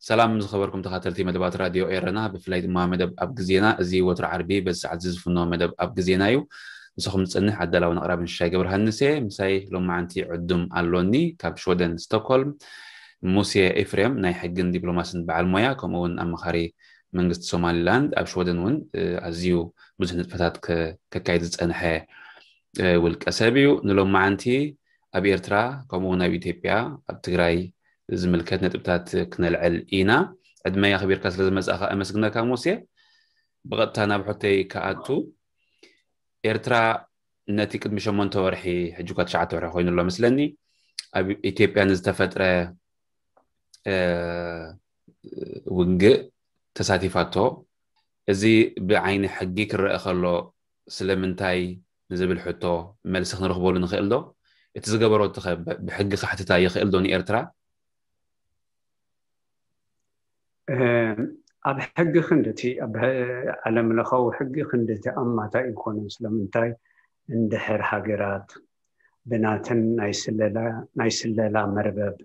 ሰላም ዝኸበርኩም ተኻተልቲ መደባት ራድዮ ኤረና፣ ብፍላይ ድማ መደብ ኣብ ግዜና። እዚ ወትሮ ዓርቢ በዚ ሰዓት ዝዝፍኖ መደብ ኣብ ግዜና እዩ። ንስኹም ዝጸንሕ ኣዳላውን ኣቕራብን ሽሻይ ገብረሃንስ እየ። ምሳይ ሎማዓንቲ ዕዱም ኣሎኒ፣ ካብ ሽወደን ስቶክሆልም፣ ሙሴ ኤፍሬም፣ ናይ ሕግን ዲፕሎማስን በዓል ሞያ፣ ከምኡ እውን ኣማኻሪ መንግስቲ ሶማሊላንድ፣ ኣብ ሽወደን እውን ኣዝዩ ብዙሕ ንጥፈታት ከካይድ ዝጸንሐ ውልቀ ሰብ እዩ። ንሎማዓንቲ ኣብ ኤርትራ ከምኡ እውን ኣብ ኢትዮጵያ፣ ኣብ ትግራይ ዝምልከት ነጥብታት ክነልዕል ኢና። ዕድመይ ኣኽቢርካ ስለ ዝመጻእካ ኣመስግነካ ሙሴ። ብቐጥታ ናብ ሕቶይ ክኣቱ፣ ኤርትራ ነቲ ቅድሚ ሸሞንተ ወርሒ፣ ሕጂ እኳ ትሽዓተ ወርሒ ኮይኑ ኣሎ መስለኒ፣ ኣብ ኢትዮጵያ ንዝተፈጥረ ውግእ ተሳቲፋቶ። እዚ ብዓይኒ ሕጊ ክረአ ከሎ ስለምንታይ ንዝብል ሕቶ መልሲ ክንረኽበሉ ንኽእል ዶ? እቲ ዝገበረቶ ኸ ብሕጊ ከሕትታ ይኽእል ዶ ንኤርትራ? ኣብ ሕጊ ክንድቲ ኣብ ዓለም ለኻዊ ሕጊ ክንድቲ ኣማታ ይኮኑ። ስለምንታይ እንድሕር ሃገራት ብናተን ናይ ስለላ መርበብ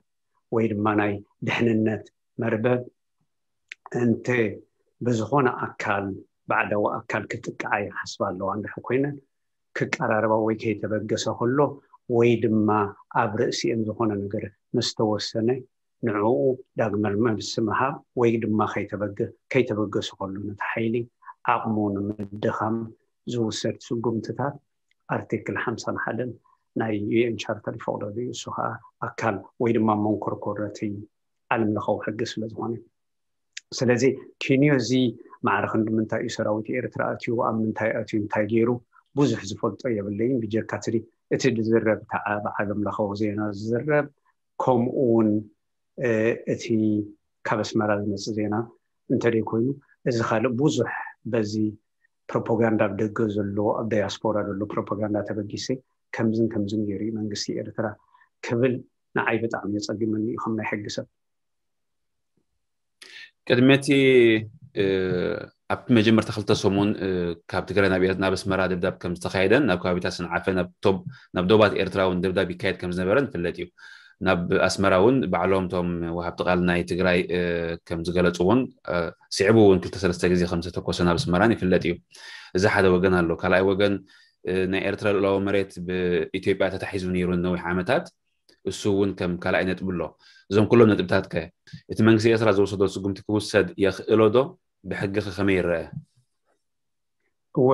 ወይ ድማ ናይ ድሕንነት መርበብ እንተ ብዝኾነ ኣካል ባዕዳዊ ኣካል ክጥቅዓ ይሓስባ ኣለዋ እንድሕር ኮይነን ክቀራረባ ወይ ከይተበገሰ ከሎ ወይ ድማ ኣብ ርእሲኤን ዝኾነ ነገር ምስ ተወሰነ ንዕኡ ዳግመ መልሲ ምሃብ ወይ ድማ ከይተበገ- ከይተበገሱ ከሎ ነቲ ሓይሊ ዓቕሙ ንምድኻም ዝውሰድ ስጉምትታት ኣርቲክል ሓምሳን ሓደን ናይ ዩ ኤን ቻርተር ይፈቕደሉ እዩ። እሱ ከዓ ኣካል ወይ ድማ መንኮርኮር እቲ ዓለም ለኻዊ ሕጊ ስለ ዝኾነ ስለዚ ኪንዮ እዚ ማዕረ ክንዲ ምንታይ እዩ ሰራዊት ኤርትራ ኣትዩ ኣብ ምንታይ ኣትዩ እንታይ ገይሩ ብዙሕ ዝፈልጦ የብለይን ብጀካ እቲ እቲ ዝዝረብ ተዓ ብዓለም ለኻዊ ዜና ዝዝረብ ከምኡ እውን እቲ ካብ ኣስመራ ዝመፅእ ዜና እንተደይ ኮይኑ እዚ ካልእ ብዙሕ በዚ ፕሮፓጋንዳ ኣብ ደገ ዘሎ ኣብ ዳያስፖራ ዘሎ ፕሮፓጋንዳ ተበጊሰ ከምዝን ከምዝን ገይሩ እዩ መንግስቲ ኤርትራ ክብል ንዓይ ብጣዕሚ የፀግመኒ እዩ ከም ናይ ሕጊ ሰብ። ቅድሚ እቲ ኣብቲ መጀመርታ ክልተ ሰሙን ካብ ትግራይ ናብ ኤርትራ ናብ ኣስመራ ደብዳብ ከም ዝተኻየደን ናብ ከባቢታት ሰንዓፈ ናብ ዶባት ኤርትራ እውን ደብዳብ ይካየድ ከም ዝነበረን ይፍለጥ እዩ። ናብ ኣስመራ እውን ባዕሎም እቶም ወሃብቲ ቃል ናይ ትግራይ ከም ዝገለፅዎን ስዕቡ እውን ክልተ ሰለስተ ግዜ ከም ዝተተኮሰ ናብ ኣስመራን ይፍለጥ እዩ። እዚ ሓደ ወገን ኣሎ። ካልኣይ ወገን ናይ ኤርትራ ልእላዊ መሬት ብኢትዮጵያ ተታሒዙ ነይሩ ነዊሕ ዓመታት። እሱ እውን ከም ካልኣይ ነጥቢ ኣሎ። እዞም ኩሎም ነጥብታት ከ እቲ መንግስቲ ኤርትራ ዝወሰዶ ስጉምቲ ክውሰድ የኽእሎ ዶ? ብሕጊ ከ ከመይ ይረአ? እወ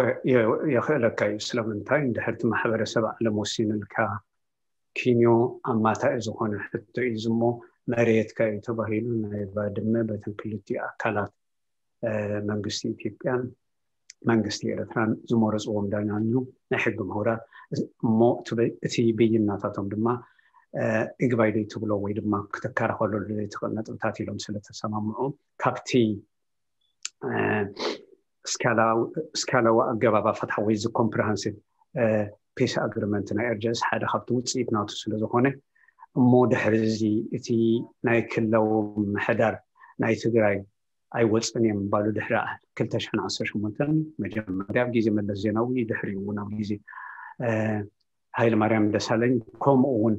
የኽእለካ እዩ። ስለምንታይ እንድሕርቲ ማሕበረሰብ ዓለም ወሲኑልካ ኪንዮ ኣማታኢ ዝኾነ ሕቶ እዩ ዝሞ መሬትካ እዩ ተባሂሉ ናይ ባድመ በተን ክልቲኡ ኣካላት መንግስቲ ኢትዮጵያን መንግስቲ ኤርትራን ዝመረፅዎም ዳኛን እዩ ናይ ሕጊ ምሁራት እሞ እቲ ብይናታቶም ድማ እግባይ ደይ ትብሎ ወይ ድማ ክትከራኸረሉ ዘይትኽእል ነጥብታት ኢሎም ስለተሰማምዑ ካብቲ ስካላዊ ኣገባብ ኣፈትሓ ወይ እዚ comprehensive peace agreement ናይ ኤርጀስ ሓደ ካብቲ ውፅኢት ናቱ ስለዝኾነ እሞ ድሕሪ እዚ እቲ ናይ ክልላዊ ምሕዳር ናይ ትግራይ ኣይወፅን እዮም ምባሉ ድሕሪ ክልተ ሽሕን ዓሰርተ ሸሞንተን መጀመርያ ኣብ ግዜ መለስ ዜናዊ ድሕሪኡ እውን ኣብ ግዜ ሃይለማርያም ደሳለኝ ከምኡ እውን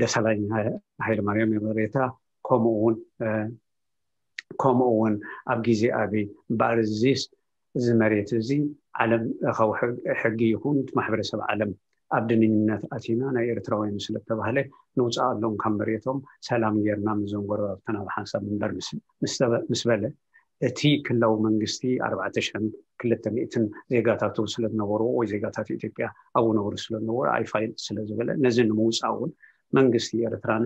ደሳለኝ ሃይለማርያም ይቕሬታ ከምኡ እውን ከምኡ እውን ኣብ ግዜ ኣብይ እምበኣር እዚስ እዚ መሬት እዚ ዓለም ለኻዊ ሕጊ ይኹን እቲ ማሕበረሰብ ዓለም ኣብ ድንነት ኣቲና ናይ ኤርትራውያን ስለተባህለ ንውፅኣሎም ካብ መሬቶም ሰላም ጌርና ምስዞም ጎረባብትና ብሓንሳብ ምንበር ምስ በለ እቲ ክልላዊ መንግስቲ ኣርባዕተ ሽሕን ክልተ ሚእትን ዜጋታቱ ስለዝነበርዎ ወይ ዜጋታት ኢትዮጵያ ኣብኡ ነብሩ ስለዝነበሩ ኣይፋይል ስለዝበለ ነዚ ንምውፃእ እውን መንግስቲ ኤርትራን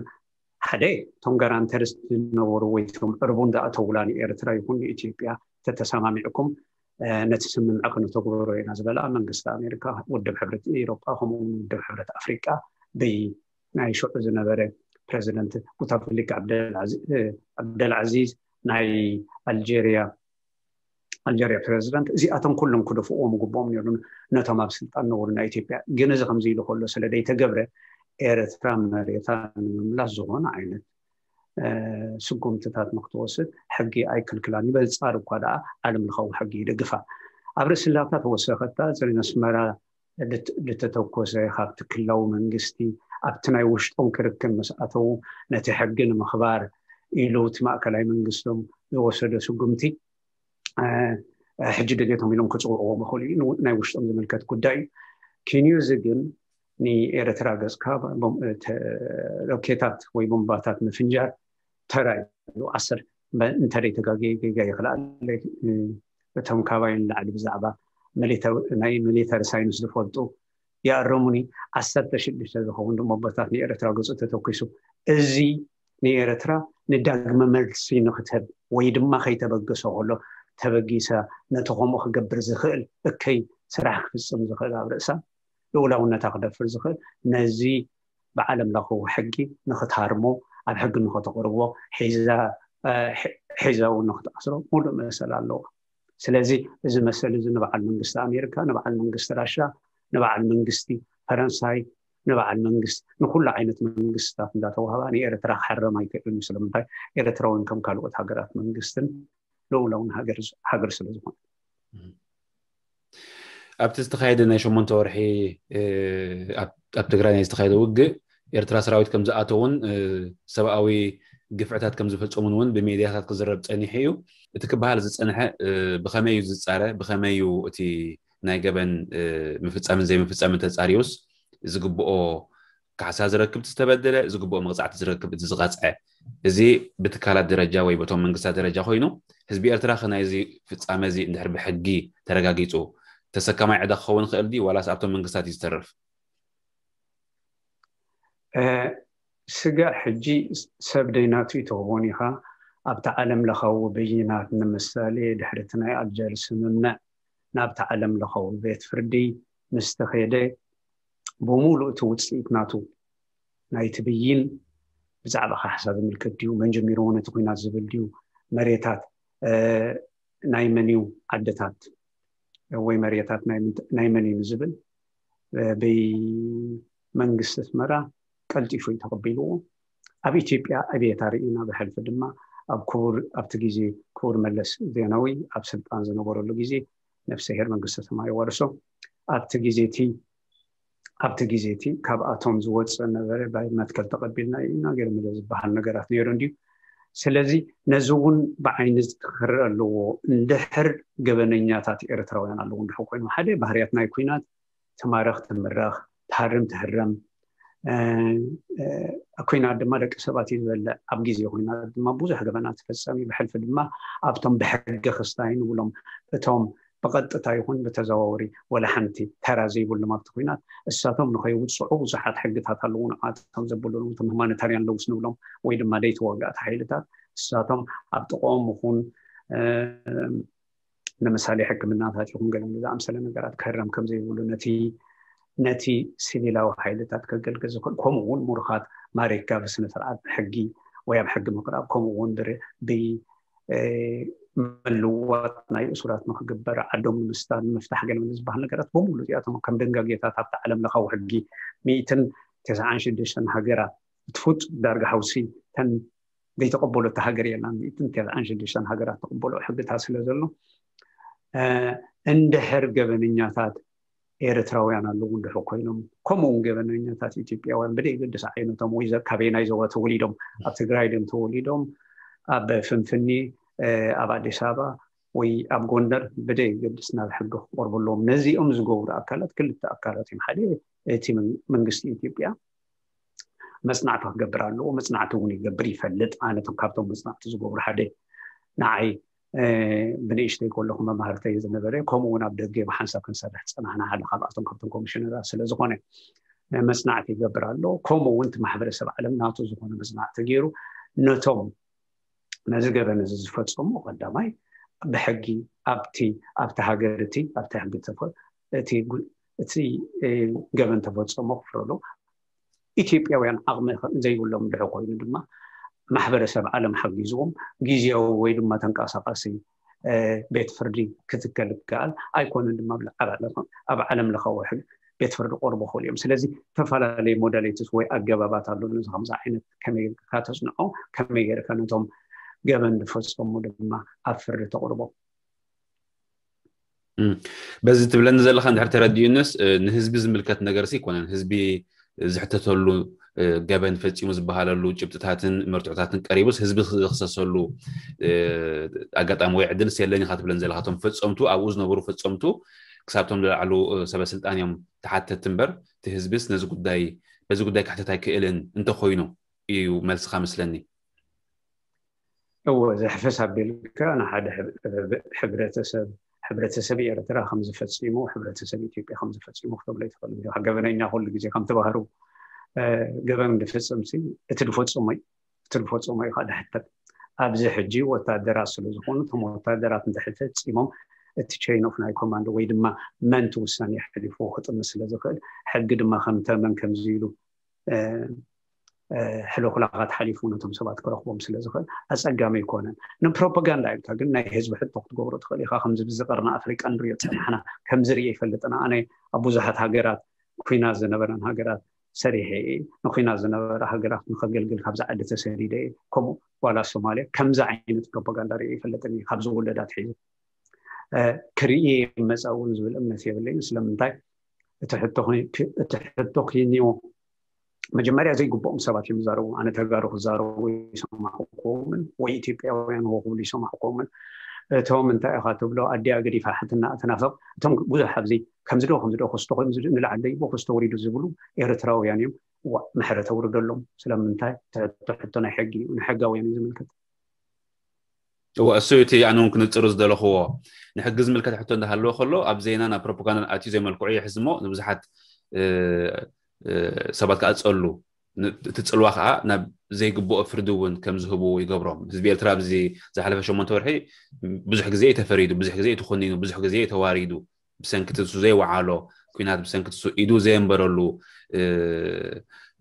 ሓደ እቶም ጋራንተርስ ዝነበሩ ወይ እቶም ዕርቡን ዝኣተውላ ንኤርትራ ይኹን ንኢትዮጵያ ተተሰማሚዕኩም ነቲ ስምምዕ ከነተግብሮ ኢና ዝበላ መንግስቲ ኣሜሪካ፣ ውድብ ሕብረት ኤውሮጳ፣ ከምኡ እውን ውድብ ሕብረት ኣፍሪቃ ብናይ ሽዑ ዝነበረ ፕረዚደንት ቡታፍሊካ ዓብደልዓዚዝ ናይ ኣልጀርያ ኣልጀርያ ፕረዚደንት፣ እዚኣቶም ኩሎም ክደፍእዎም ግብኦም ነይሩ ነቶም ኣብ ስልጣን ነበሩ ናይ ኢትዮጵያ። ግን እዚ ከምዚ ኢሉ ከሎ ስለ ዘይተገብረ፣ ኤርትራ መሬታ ንምምላስ ዝኾነ ዓይነት ስጉምትታት ንክትወስድ ሕጊ ኣይክልክላን። ይበልፃር እኳ ደኣ ዓለም ለኻዊ ሕጊ ይደግፋ። ኣብ ርእስላታ ተወሰኸታ ዘን ኣስመራ ልተተኮሰ ካብቲ ክልላዊ መንግስቲ ኣብቲ ናይ ውሽጦም ክርክር ምስ ኣተዉ ነቲ ሕጊ ንምኽባር ኢሉ እቲ ማእከላይ መንግስቶም ዝወሰዶ ስጉምቲ ሕጂ ድሌቶም ኢሎም ክፅውዕዎም ይኽእሉ እዩ። ናይ ውሽጦም ዝምልከት ጉዳይ እዩ። ኪንዩዚ ግን ንኤርትራ ገፅካ ሮኬታት ወይ ቦምባታት ምፍንጃር ተራእዩ ኣሰር እንተደይ ተጋገየ ጌጋ ይኽልኣለ እቶም ካባይ ንላዕሊ ብዛዕባ ናይ ሚሊተሪ ሳይንስ ዝፈልጡ ይኣረሙኒ፣ ዓሰርተ ሽዱሽተ ዝኸውን ቦምባታት ንኤርትራ ገፁ ተተኪሱ። እዚ ንኤርትራ ንዳግመ መልሲ ንክትህብ ወይ ድማ ከይተበገሰ ከሎ ተበጊሳ ነቲ ከምኡ ክገብር ዝኽእል እከይ ስራሕ ክፍፅም ዝኽእል ኣብ ርእሳ ልኡላውነታ ክደፍር ዝኽእል ነዚ ብዓለም ለኸዊ ሕጊ ንክትሃርሞ ኣብ ሕጊ ንክተቕርቦ ሒዛ እውን ንክትኣስሮ ሙሉእ መሰል ኣለዎ። ስለዚ እዚ መሰል እዚ ንበዓል መንግስቲ ኣሜሪካ፣ ንበዓል መንግስቲ ራሻ፣ ንበዓል መንግስቲ ፈረንሳይ፣ ንበዓል መንግስቲ ንኩሉ ዓይነት መንግስትታት እንዳተዋህባ ንኤርትራ ክሕረም ኣይክእልን እዩ። ስለምንታይ? ኤርትራ እውን ከም ካልኦት ሃገራት መንግስትን ልኡላውን ሃገር ስለ ዝኾነ። ኣብቲ ዝተኻየደ ናይ ሸሞንተ ወርሒ ኣብ ትግራይ ናይ ዝተኻየደ ውግእ ኤርትራ ሰራዊት ከም ዝኣተውን ሰብኣዊ ግፍዕታት ከም ዝፈፀሙን እውን ብሚድያታት ክዝረብ ፀኒሑ እዩ። እቲ ክበሃል ዝፀንሐ ብኸመይ እዩ ዝፃረ? ብኸመይ እዩ እቲ ናይ ገበን ምፍፃምን ዘይምፍፃምን ተፃሪዩስ ዝግብኦ ካሕሳ ዝረክብ እቲ ዝተበደለ፣ ዝግብኦ መቕፃዕቲ ዝረክብ እቲ ዝቐፅዐ? እዚ ብትካላት ደረጃ ወይ በቶም መንግስታት ደረጃ ኮይኑ ህዝቢ ኤርትራ ከ ናይዚ ፍፃመ እዚ እንድሕር ብሕጊ ተረጋጊፁ ተሰካማይ ዕዳ ክኸውን ይኽእል ድዩ ዋላስ ኣብቶም መንግስታት እዩ ዝተርፍ? ስጋዕ ሕጂ ሰብ ደይናቱ ይትህቦን ኢኻ ኣብቲ ዓለም ለኻዊ ብይናት። ንምሳሌ ድሕሪ እቲ ናይ ኣልጀር ስምምዕ ናብቲ ዓለም ለኻዊ ቤት ፍርዲ ምስ ተኸደ ብሙሉእ እቲ ውፅኢት ናቱ ናይቲ ብይን ብዛዕባ ካሕሳ ዝምልከት ድዩ፣ መን ጀሚርዎ ነቲ ኩናት ዝብል ድዩ፣ መሬታት ናይ መን እዩ፣ ዓድታት ወይ መሬታት ናይ መን እዩ ዝብል ብመንግስቲ ኣስመራ ቀልጢፉ እዩ ተቐቢልዎ። ኣብ ኢትዮጵያ ዕቤታ ርኢና። ብሕልፊ ድማ ኣብ ክቡር ኣብቲ ግዜ ክቡር መለስ ዜናዊ ኣብ ስልጣን ዝነበረሉ ግዜ ነፍሰሄር መንግስተ ሰማይ ዋርሶ ኣብቲ ግዜ እቲ ኣብቲ ግዜ እቲ ካብኣቶም ዝወፅእ ነበረ ባይ መትከል ተቐቢልና ኢና ገለ ዝበሃል ነገራት ነይሩ እንድዩ። ስለዚ ነዚ እውን ብዓይኒ ክረአ ኣለዎ። እንድሕር ገበነኛታት ኤርትራውያን ኣለዉ እንድሕር ኮይኖም ሓደ ባህርያት ናይ ኩናት ትማረኽ ትምረኽ ትሃርም ትህረም ኩናት ድማ ደቂ ሰባት እዩ ዝበልዕ። ኣብ ግዜ ኩናት ድማ ብዙሕ ገበናት ትፈፀም እዩ። ብሕልፊ ድማ ኣብቶም ብሕጊ ክስታይ ንብሎም እቶም ብቐጥታ ይኹን ብተዘዋወሪ ወላ ሓንቲ ተራ ዘይብሎም ኣብቲ ኩናት እሳቶም ንኸይውፅዑ ብዙሓት ሕግታት ኣለዉ። ንዓቶም ዘብሉን እቶም ሁማኒታርያን ሎውስ ንብሎም ወይ ድማ ደይቲ ዋጋእቲ ሓይልታት እሳቶም ኣብ ጥቕኦም ይኹን ንምሳሌ ሕክምናታት ይኹን ገለ ዝኣምሰለ ነገራት ክህረም ከም ዘይብሉ ነቲ ነቲ ሲቪላዊ ሓይልታት ከገልግል ዝኽእል ከምኡ እውን ምሩኻት ማሬካ ብስነ ስርዓት ብሕጊ ወይ ኣብ ሕጊ ምቕራብ ከምኡ እውን ምልዋጥ ናይ እሱራት ንክግበር ዓዶም ንምስታን ንምፍታሕ ገለ ዝበሃል ነገራት በሙሉ እዚኣቶም ከም ደንጋጌታት ኣብቲ ዓለም ለኻዊ ሕጊ ሚእትን ተስዓን ሽዱሽተን ሃገራት ትፉጥ ዳርጋ ሓውሲ ተን ዘይተቐበሎ እታ ሃገር የላን። ሚእትን ተስዓን ሽዱሽተን ሃገራት ተቐበሎ ሕግታት ስለ ዘሎ እንድሕር ገበነኛታት ኤርትራውያን ኣለዉ እንድሕር ኮይኖም ከምኡ እውን ገበነኛታት ኢትዮጵያውያን ብደይ ገድስ ዓይነቶም ወይ ካበየናይ ዞባ ተወሊዶም ኣብ ትግራይ ድም ተወሊዶም ኣብ ፍንፍኒ ኣብ ኣዲስ ኣበባ ወይ ኣብ ጎንደር ብደይ ገድስ ናብ ሕጊ ክቆርቡ ኣለዎም። ነዚኦም ዝገብሩ ኣካላት ክልተ ኣካላት እዮም። ሓደ እቲ መንግስቲ ኢትዮጵያ መፅናዕቲ ክገብር ኣለዎ። መፅናዕቲ እውን ይገብር ይፈልጥ። ኣነ ካብቶም መፅናዕቲ ዝገብሩ ሓደ ንዓይ ብንእሽተይ ከለኹ መማህርተይ ዝነበረ ከምኡ እውን ኣብ ደገ ብሓንሳብ ክንሰርሕ ዝፀናሕና ሓደ ካብኣቶም ካብቶም ኮሚሽነራት ስለ ዝኾነ መፅናዕቲ ይገብር ኣሎ። ከምኡ እውን እቲ ማሕበረሰብ ዓለም ናቱ ዝኾነ መፅናዕቲ ገይሩ ነቶም ነዚ ገበን እዚ ዝፈፀሙ ቀዳማይ ብሕጊ ኣብቲ ኣብቲ ሃገር እቲ ኣብቲ ሕጊ ተፈ- እቲ ጉ- እቲ እ፣ ገበን ተፈጸሞ ክፍረዶ ኢትዮጵያውያን ዓቕሚ ዘይብሎም ድሕር ኮይኑ ድማ ማሕበረሰብ ዓለም ሓጊዝዎም ግዜያዊ ወይ ድማ ተንቀሳቃሲ እ፣ ቤት ፍርዲ ክትከል ይከኣል ኣይኮነን ድማ ኣብ ዓለም ለኻዊ ሕግ ቤት ፍርዲ ቆርቦ ክእሉ እዮም። ስለዚ ዝተፈላለዩ ሞዳሊቲስ ወይ ኣገባባት ኣሎ። ነዚ ከምዚ ዓይነት ከመይ ጌርካ ተጽንዖ፣ ከመይ ጌርካ ነቶም ገበን ዝፈጸሙ ድማ ኣብ ፍርዲ ተቕርቦ። በዚ ትብለኒ ዘለካ እንድሕር ተረዲኡንስ ንህዝቢ ዝምልከት ነገርሲ ኣይኮነን። ህዝቢ ዝሕተተሉ ገበን ፈፂሙ ዝበሃለሉ ጭብጥታትን መርትዖታትን ቀሪቡስ ህዝቢ ዝኽሰሰሉ ኣጋጣሚ ወይ ዕድልስ የለን ኢኻ ትብለን ዘለካ። እቶም ፈፀምቱ ኣብኡ ዝነበሩ ፈፀምቱ ክሳብቶም ዝለዓሉ ሰበ ስልጣን እዮም ተሓተቲ እምበር እቲ ህዝብስ ነዚ ጉዳይ በዚ ጉዳይ ክሕተት ኣይክእልን እንተኮይኑ እዩ መልስኻ መስለኒ። እወ ዘሕፈስ ኣቢልካ ንሓደ ሕብረተሰብ ሕብረተሰብ ኤርትራ ከምዝፈፂሙ ሕብረተሰብ ኢትዮጵያ ከምዝፈፂሙ ክትብሎ ይትኽእል። ገበነኛ ኩሉ ግዜ ከምቲ ባህሩ ገበን ዝፍፅምሲ እቲ ዝፈፅሞ እዩ። እቲ ዝፈፅሞ እዩ ከዓ ዝሕተት። ኣብዚ ሕጂ ወታደራት ስለዝኾኑ እቶም ወታደራት እንተፈፂሞም እቲ ቸይን ኦፍ ናይ ኮማንድ ወይ ድማ መን እቲ ውሳኔ የሕሊፍዎ ክጥምት ስለዝኽእል ሕጊ ድማ ከምተመን ከምዚ ኢሉ ሕልኹላኻት ሓሊፉ ነቶም ሰባት ክረኽቦም ስለዝኽእል ኣፀጋሚ ኣይኮነን። ንፕሮፓጋንዳ ኢልካ ግን ናይ ህዝቢ ሕቶ ክትገብሮ ትኽእል ኢኻ። ከምዚ ብዚ ቀርኒ ኣፍሪቃ ንሪኦ ዝፀናሕና ከምዚ ሪኤ ይፈልጥን። ኣነ ኣብ ብዙሓት ሃገራት ኲናት ዝነበረን ሃገራት ሰሪሐ እየ። ንኲናት ዝነበራ ሃገራት ንኸገልግል ካብዚ ዓዲ ተሰዲደ እየ። ከምኡ ዋላ ሶማልያ ከምዚ ዓይነት ፕሮፓጋንዳ ሪኤ ይፈልጥን እየ። ካብ ዝውለድ ኣትሒዙ ክርኢ መፃ እውን ዝብል እምነት የብለይን። ስለምንታይ እቲ ሕቶ ኪንዮ መጀመርያ ዘይግብኦም ሰባት እዮም ዝዛረቡ። ኣነ ተጋሩ ክዛረቡ ይሰማዕኩምን ወይ ኢትዮጵያውያን ዎ ክብሉ ይሰማዕኩምን። እቶም እንታይ ኢኻ ትብሎ ኣዲኣ ገዲፋ ሕትና ትናፈቕ። እቶም ብዙሕ ኣብዚ ከምዚ ዶ ከምዚ ዶ ክስቶ ኮይኑ ንላዕሊ ደይቦ ክስቶ ወሪዱ ዝብሉ ኤርትራውያን እዮም። ዋ ምሕረት ኣውርደሎም። ስለምንታይ? ትሕቶ ሕቶ ናይ ሕጊ እዩ፣ ንሕጋውያን እዩ ዝምልከት። እወ እሱ እቲ ኣነ እውን ክንፅሩ ዝደለኽዎ ንሕጊ ዝምልከት ሕቶ እንዳሃለወ ከሎ ኣብ ዜናን ኣብ ፕሮፓጋንዳን ኣትዩ ዘይመልክዑ ይሕዝሞ ንብዙሓት ሰባት ከዓ ፀሉ እቲ ፅልዋ ከዓ ናብ ዘይግብኦ ፍርዲ እውን ከም ዝህቡ ይገብሮም። ህዝቢ ኤርትራ ኣብዚ ዝሓለፈ ሸሞንተ ወርሒ ብዙሕ ግዜ ተፈሪዱ፣ ብዙሕ ግዜ ተኮኒኑ፣ ብዙሕ ግዜ ተዋሪዱ ብሰንኪ ትሱ ዘይወዓሎ ኲናት ብሰንኪ ትሱ ኢዱ ዘየንበረሉ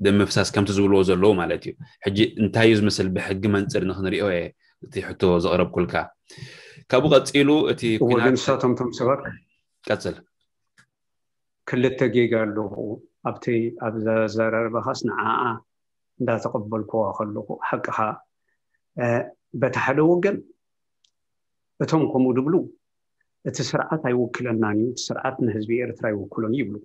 ደም ምፍሳስ ከምቲ ዝብልዎ ዘለዉ ማለት እዩ። ሕጂ እንታይ እዩ ዝመስል ብሕጊ መንፅር ንክንሪኦ እየ እቲ ሕቶ ዘቕረብኩልካ። ካብኡ ቀፂሉ እቲ ወገን ንሳቶም ቶም ሰባት ቀፅል ክልተ ጌጋ ኣለኹ ኣብቲ ኣብ ዘዘራርባኻስ ንዓኣ እንዳተቐበልኩዋ ከለኹ ሓቅኻ በቲ ሓደ ወገን እቶም ከምኡ ድብሉ እቲ ስርዓት ኣይውክለናን እዩ፣ እቲ ስርዓት ንህዝቢ ኤርትራ ኣይውክሎን ይብሉ።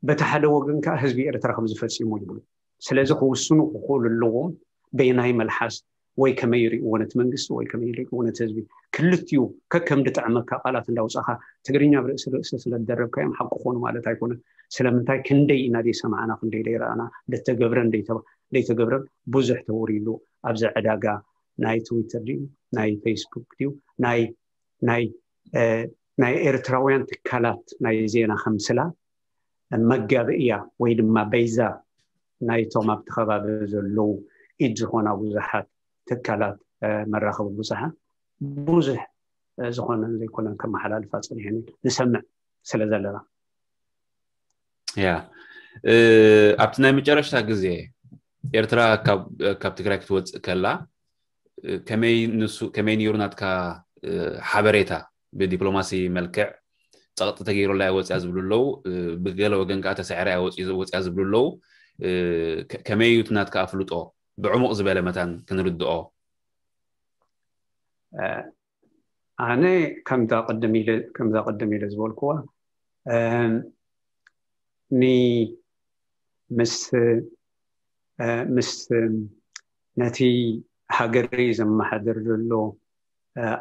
በቲ ሓደ ወገን ከዓ ህዝቢ ኤርትራ ከም ዝፈፂሙ ይብሉ። ስለዚ ክውስኑ ክኽእሉ ኣለዎም በየናይ መልሓስ ወይ ከመይ ይሪእዎ ነቲ መንግስቲ ወይ ከመይ ይሪእዎ ነቲ ህዝቢ። ክልቲኡ ከከም ድጥዕመካ ቃላት እንዳውፃኻ ትግርኛ ብርእሲ ርእሲ ስለዝደረብካዮም ሓቂ ክኾኑ ማለት ኣይኮነን። ስለምንታይ ክንደይ ኢና ዘይሰማዕና ክንደይ ዘይረኣና ደተገብረን ደይተገብረን ብዙሕ ተወሪሉ ኣብዚ ዕዳጋ ናይ ትዊተር ድዩ ናይ ፌስቡክ ድዩ ናይ ናይ ናይ ኤርትራውያን ትካላት ናይ ዜና ከምስላ መጋብእያ ወይ ድማ በይዛ ናይቶም ኣብቲ ከባቢ ዘለዉ ኢድ ዝኾና ብዙሓት ትካላት መራኸቢ ብዙሓን ብዙሕ ዝኾነን ዘይኮነን ከመሓላልፋ ፀኒሐን ንሰምዕ ስለ ዘለና። ያ ኣብቲ ናይ መጨረሽታ ግዜ ኤርትራ ካብ ትግራይ ክትወፅእ ከላ ከመይ ንሱ ከመይ ነይሩ ናትካ ሓበሬታ ብዲፕሎማሲ መልክዕ ፀቕጢ ተገይሩላ እያ ወፅያ ዝብሉ ኣለዉ። ብገለ ወገን ከዓ ተሳዒራ እያ ወፅያ ዝብሉ ኣለዉ። ከመይ እዩ እቲ ናትካ ኣፍልጦ ብዕሙቕ ዝበለ መታን ክንርድኦ? ኣነ ከምዛ ቅድም ኢለ ከምዛ ቅድም ኢለ ዝበልኩዋ ኒ ምስ ምስ ነቲ ሃገረይ ዘመሓድር ዘሎ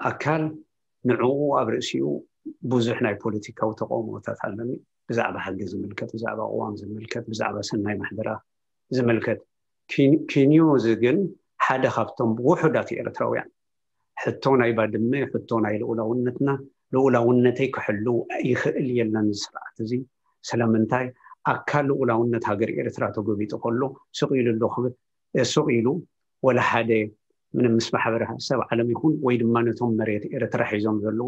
ኣካል ንዕኡ ኣብ ርእሲኡ ብዙሕ ናይ ፖለቲካዊ ተቃውሞታት ኣለኒ። ብዛዕባ ሕጊ ዝምልከት፣ ብዛዕባ ቅዋም ዝምልከት፣ ብዛዕባ ሰናይ ምሕደራ ዝምልከት። ኪንዮዚ ግን ሓደ ካብቶም ውሑዳት ኤርትራውያን ሕቶ ናይ ባድመ፣ ሕቶ ናይ ልኡላውነትና፣ ልኡላውነተይ ክሕልው ይኽእል የለን እዚ ስርዓት እዚ። ስለምንታይ ኣካል ልኡላውነት ሃገር ኤርትራ ተጎቢጡ ከሎ ስቕ ኢሉ ኣሎ ክብል ስቕ ኢሉ ወላ ሓደ ምንም ምስ ማሕበረሰብ ዓለም ይኹን ወይ ድማ ነቶም መሬት ኤርትራ ሒዞም ዘለዉ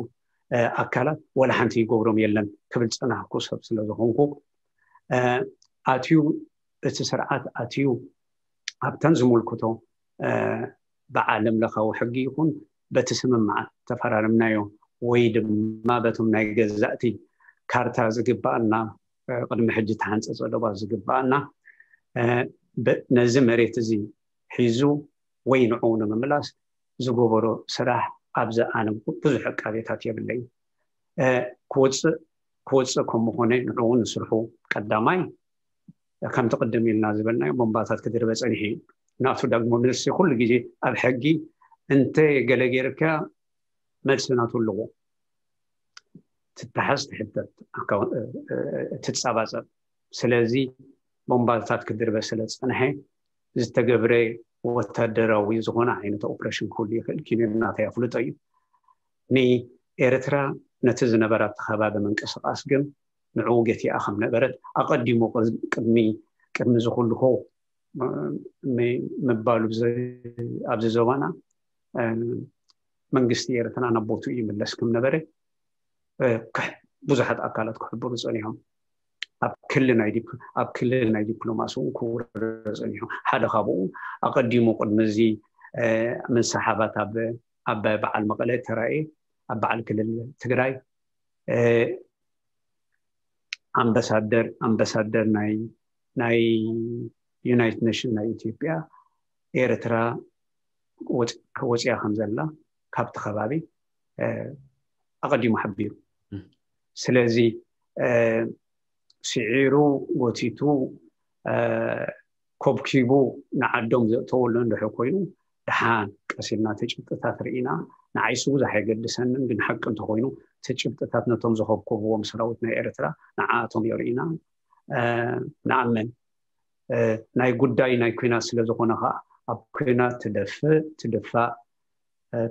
ኣካላት ወላ ሓንቲ ይገብሮም የለን ክብል ዝጸናሕኩ ሰብ ስለ ዝኾንኩ፣ ኣትዩ፣ እቲ ስርዓት ኣትዩ ኣብተን ዝምልክቶ ብዓለም ለኻዊ ሕጊ ይኹን በቲ ስምምዓት ተፈራረምናዮ ወይ ድማ በቶም ናይ ገዛእቲ ካርታ ዝግባኣና፣ ቅድሚ ሕጂ ተሓንፀፀ ዶባት ዝግባኣና፣ ነዚ መሬት እዚ ሒዙ ወይ ንዕኡ ንምምላስ ዝገበሮ ስራሕ ኣብዚ ኣነ ብዙሕ ዕቃቤታት የብለይ። ክወፅእ ክወፅእ ከም ምኾነ ንዕኡ ንስርሑ ቀዳማይ ከምቲ ቅድም ኢልና ዝበልናዮ ቦምባታት ክድርበ ፀኒሑ እዩ። ናቱ ዳግሞ መልሲ ኩሉ ግዜ ኣብ ሕጊ እንተ ገለ ጌርካ መልሲ ናቱ ኣለዎ። ትተሓዝ ትሕተት ትፃባፀብ። ስለዚ ቦምባታት ክድርበ ስለ ዝፀንሐ ዝተገብረ ወታደራዊ ዝኾነ ዓይነት ኦፕሬሽን ክህሉ ይኽእል። ኪንዮ ናተይ ኣፍልጦ እዩ። ንኤርትራ ነቲ ዝነበራ ተኸባቢ ምንቅስቃስ ግን ንዕኡ ገቲኣ ከም ነበረት ኣቐዲሙ ቅድሚ ቅድሚ ዝኹልኹ ምባሉ ኣብዚ ዞባና መንግስቲ ኤርትራ ናብ ቦትኡ ይምለስ ከም ነበረ ብዙሓት ኣካላት ክሕብሩ ጸኒሖም። ኣብ ክሊ ናይ ኣብ ክሊ ናይ ዲፕሎማሲ እውን ክውረ ጸኒሖም። ሓደ ካብኡ ኣቐዲሙ ቅድሚ እዚ ምንሰሓባት ኣብ ኣብ በዓል መቐለ ተራእየ ኣብ በዓል ክልል ትግራይ ኣምባሳደር ኣምባሳደር ናይ ናይ ዩናይትድ ኔሽን ናይ ኢትዮጵያ ኤርትራ ወፂያ ከም ዘላ ካብቲ ከባቢ ኣቐዲሙ ሓቢሩ። ስለዚ ስዒሩ ጎቲቱ ኮብኪቡ ንዓዶም ዘእተወሉ እንድሕር ኮይኑ ደሓን ቀስ ኢልና ተጭብጥታት ርኢና ንዓይሱ ብዙሕ ኣይገድሰንን፣ ግን ሓቂ እንተኮይኑ ተጭብጥታት ነቶም ዘኸብከብዎም ሰራዊት ናይ ኤርትራ ንዓኣቶም የርእና ንኣምን። ናይ ጉዳይ ናይ ኩናት ስለ ዝኾነ ከዓ ኣብ ኩናት ትደፍእ ትድፋእ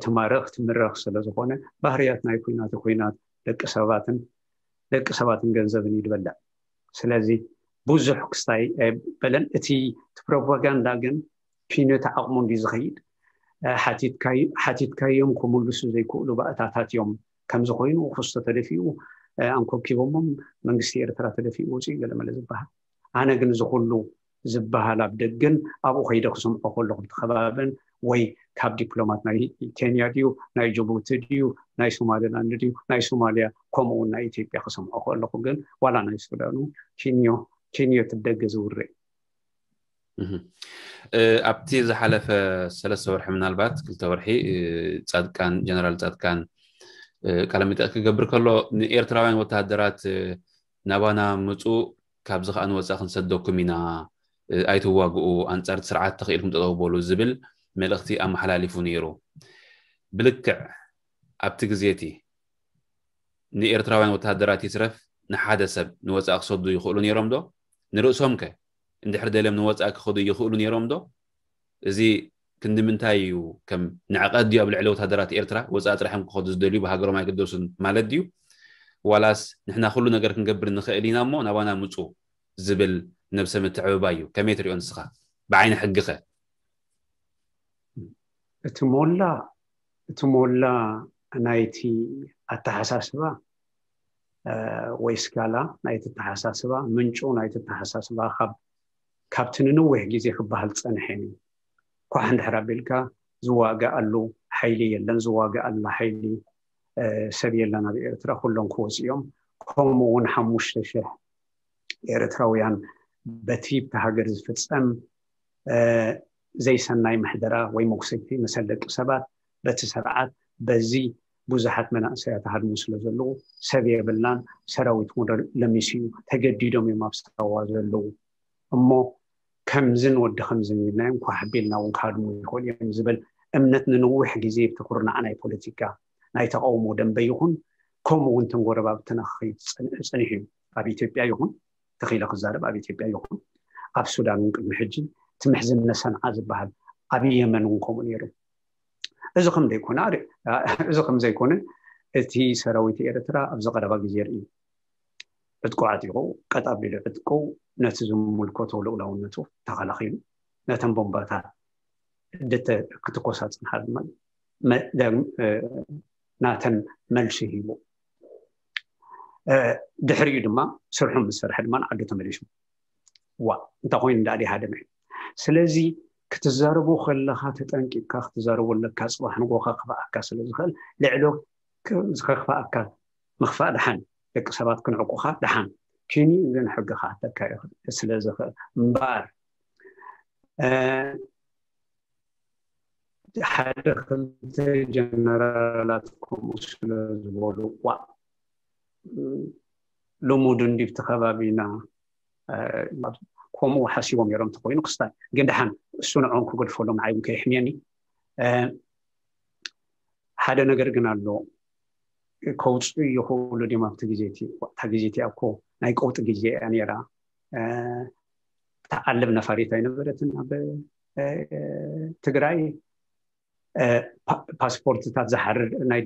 ትማርኽ ትምረኽ ስለ ዝኾነ ባህርያት ናይ ኩናት ኩናት ደቂ ሰባትን ደቂ ሰባትን ገንዘብን እዩ ዝበልዕ። ስለዚ ብዙሕ ክስታይ ኣይበለን። እቲ ፕሮፓጋንዳ ግን ኪንዮቲ ዓቕሙ እንዲ ዝኸይድ ሓቲትካዮም ክምልሱ ዘይክእሉ ባእታታት እዮም። ከምዚ ኮይኑ ክስቶ ተደፊኡ ኣንኮብኪቦሞም መንግስቲ ኤርትራ ተደፊኡ ወፂኡ ገለመለ ዝበሃል። ኣነ ግን እዚ ኩሉ ዝበሃል ኣብ ደገን ኣብኡ ከይደ ክሰምዖ ከለኹ ብቲ ከባብን ወይ ካብ ዲፕሎማት ናይ ኬንያ ድዩ ናይ ጅቡቲ ድዩ ናይ ሶማሊላንድ ድዩ ናይ ሶማሊያ ከምኡ እውን ናይ ኢትዮጵያ ክሰምዖ ከለኹ ግን ዋላ ናይ ሱዳኑ ኪንዮ ኪንዮ ትደገ ዝውርእ ኣብቲ ዝሓለፈ ሰለስተ ወርሒ ምናልባት ክልተ ወርሒ ፃድቃን ጀነራል ፃድቃን ቃለ መጠይቅ ክገብር ከሎ ንኤርትራውያን ወተሃደራት ናባና ምፁ ካብዚ ከዓ ንወፃኢ ክንሰደኩም ኢና ኣይትዋግኡ ኣንፃር ስርዓት ተኽኢልኩም ጠጠው በሉ ዝብል መልእኽቲ ኣመሓላሊፉ ነይሩ። ብልክዕ ኣብቲ ግዜ እቲ ንኤርትራውያን ወተሃደራት ይትረፍ ንሓደ ሰብ ንወፃኢ ክሰዱ ይኽእሉ ነይሮም ዶ? ንርእሶም ከ እንድሕር ደልዮም ንወፃኢ ክኸዱ ይኽእሉ ነይሮም ዶ? እዚ ክንዲ ምንታይ እዩ ከም ንዕቀት ድዩ ኣብ ልዕሊ ወተሃደራት ኤርትራ ወፃኢ ጥራሕም ክኸዱ ዝደልዩ ብሃገሮም ኣይግደሱን ማለት ድዩ? ዋላስ ንሕና ኩሉ ነገር ክንገብር ንኽእል ኢና እሞ ናባና ምፁ ዝብል ነብሰ ምትዕብባይ እዩ። ከመይ ትሪኦ ንስኻ ብዓይኒ ሕጊኸ? እቲ ሞላ እቲ ሞላ ናይቲ ኣተሓሳስባ ወይ ስካላ ናይቲ ኣተሓሳስባ ምንጩ ናይቲ ኣተሓሳስባ ካብ ካብቲ ንንዊሕ ግዜ ክበሃል ዝፀንሐን እዩ። ኳሕ እንድሕር ኣቢልካ ዝዋገኣሉ ሓይሊ የለን፣ ዝዋገኣላ ሓይሊ ሰብ የለን ኣብ ኤርትራ፣ ኩሎም ክወፁ እዮም። ከምኡ እውን ሓሙሽተ ሽሕ ኤርትራውያን በቲ ብቲ ሃገር ዝፍፀም ዘይሰናይ ምሕደራ ወይ መጉሰይቲ መሰል ደቂ ሰባት በቲ ስርዓት በዚ ብዙሓት መናእሰያት ሃድሙ ስለ ዘለዉ ሰብ የብልናን፣ ሰራዊት እውን ለሚሱ እዩ፣ ተገዲዶም እዮም ኣብ ሳዋ ዘለዉ እሞ ከምዝን ወዲ ከምዝን ኢልና እዮም ኳሕ ኣቢልና እውን ክሃድሙ ይኽእሉ እዮም ዝብል እምነት ንንዊሕ ግዜ ብቲ ኩርናዕ ናይ ፖለቲካ ናይ ተቃውሞ ደንበ ይኹን ከምኡ እውን ተንጎረባብትና ክኸይድ ፀኒሑ እዩ። ኣብ ኢትዮጵያ ይኹን ተኺለ ክዛረብ ኣብ ኢትዮጵያ ይኹን ኣብ ሱዳን እውን ቅድሚ ሕጂ እቲ ምሕዝነ ሰንዓ ዝበሃል ኣብ የመን እውን ከምኡ ነይሩ። እዚ ከም ዘይኮነ እዚ ከም ዘይኮነ እቲ ሰራዊት ኤርትራ ኣብዚ ቀረባ ግዜ ርኢ ዕጥቁ ዓጢቑ ቀጥ ኣቢሉ ዕጥቁ ነቲ ዝምልከቶ ልኡላውነቱ ተኸላኺሉ ነተን ቦምባታት ድተ ክትኮሳ ጽንሓ ድማ መ- ዳግም- እ፣ ናተን መልሲ ሂቡ። እ፣ ድሕሪኡ ድማ ስርሑ ምስ ሰርሐ ድማ ንዓዱ ተመሊሱ። ዋ እንታይ ኮይኑ እንዳኣ ሃደመ። ስለዚ ክትዛረቦ ከለኻ ተጠንቂቕካ ክትዛረቦ ኣለካ። ጽባሕ ንጎኻ ክኽፍኣካ ስለ ዝኽእል ልዕሎ ክ- ዝኸኽፍኣካ ምኽፋእ ደሓን፣ ደቂ ሰባት ክንዕቁኻ ደሓን፣ ኪኒ ግን ሕጊ ክኣተካ ይኽእል ስለ ዝኽእል እምበኣር፣ እ፣ ሓደ ክልተ ጀነራላት ከምኡ ስለ ዝበሉ ዋ ልሙድ እንዲብቲ ከባቢና ከምኡ ሓሲቦም ነሮም ተኮይኑ ክስታይ ግን ደሓን እሱ ንዖም ክገድፈሎም ንዓይ እውን ከይሕምየኒ። ሓደ ነገር ግን ኣሎ፣ ከውፅኡ ይኽእሉ ድም ኣብቲ ግዜ እቲ እታ ግዜ እቲኣ እኮ ናይ ቀውጢ ግዜ እያ ነራ። ተዓልብ ነፋሪት ኣይነበረትን ኣብ ትግራይ። ፓስፖርትታት ዝሓርር ናይ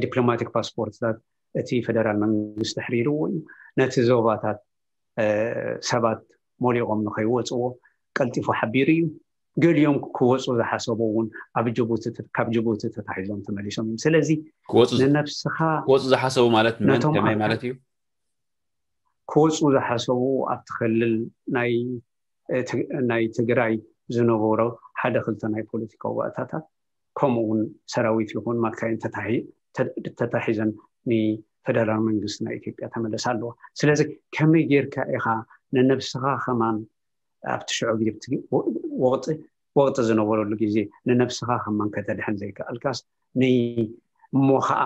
ዲፕሎማቲክ ፓስፖርትታት እቲ ፈደራል መንግስቲ ኣሕሪርዎ እዩ። ነቲ ዞባታት ሰባት ሞሊቖም ንኸይወፅዎ ቀልጢፉ ሓቢሩ እዩ። ገሊኦም ክወፁ ዝሓሰቡ እውን ኣብ ጅቡቲ ካብ ጅቡቲ ተታሒዞም ተመሊሶም እዮም። ስለዚ ንነብስኻ ክወፁ ዝሓሰቡ ማለት መን ከመይ ማለት እዩ? ክወፁ ዝሓሰቡ ኣብቲ ክልል ናይ ናይ ትግራይ ዝነበሮ ሓደ ክልተ ናይ ፖለቲካዊ ባእታታት ከምኡ እውን ሰራዊት ይኹን ማካይን ተታሒዘን ንፈደራል መንግስቲ ናይ ኢትዮጵያ ተመለሳ ኣለዋ። ስለዚ ከመይ ጌርካ ኢኻ ንነብስኻ ከማን ኣብቲ ሽዑ ግዜ ወቅጢ ዝነበረሉ ግዜ ንነብስኻ ከማን ከተድሕን ዘይከኣልካስ ንእሞ ከዓ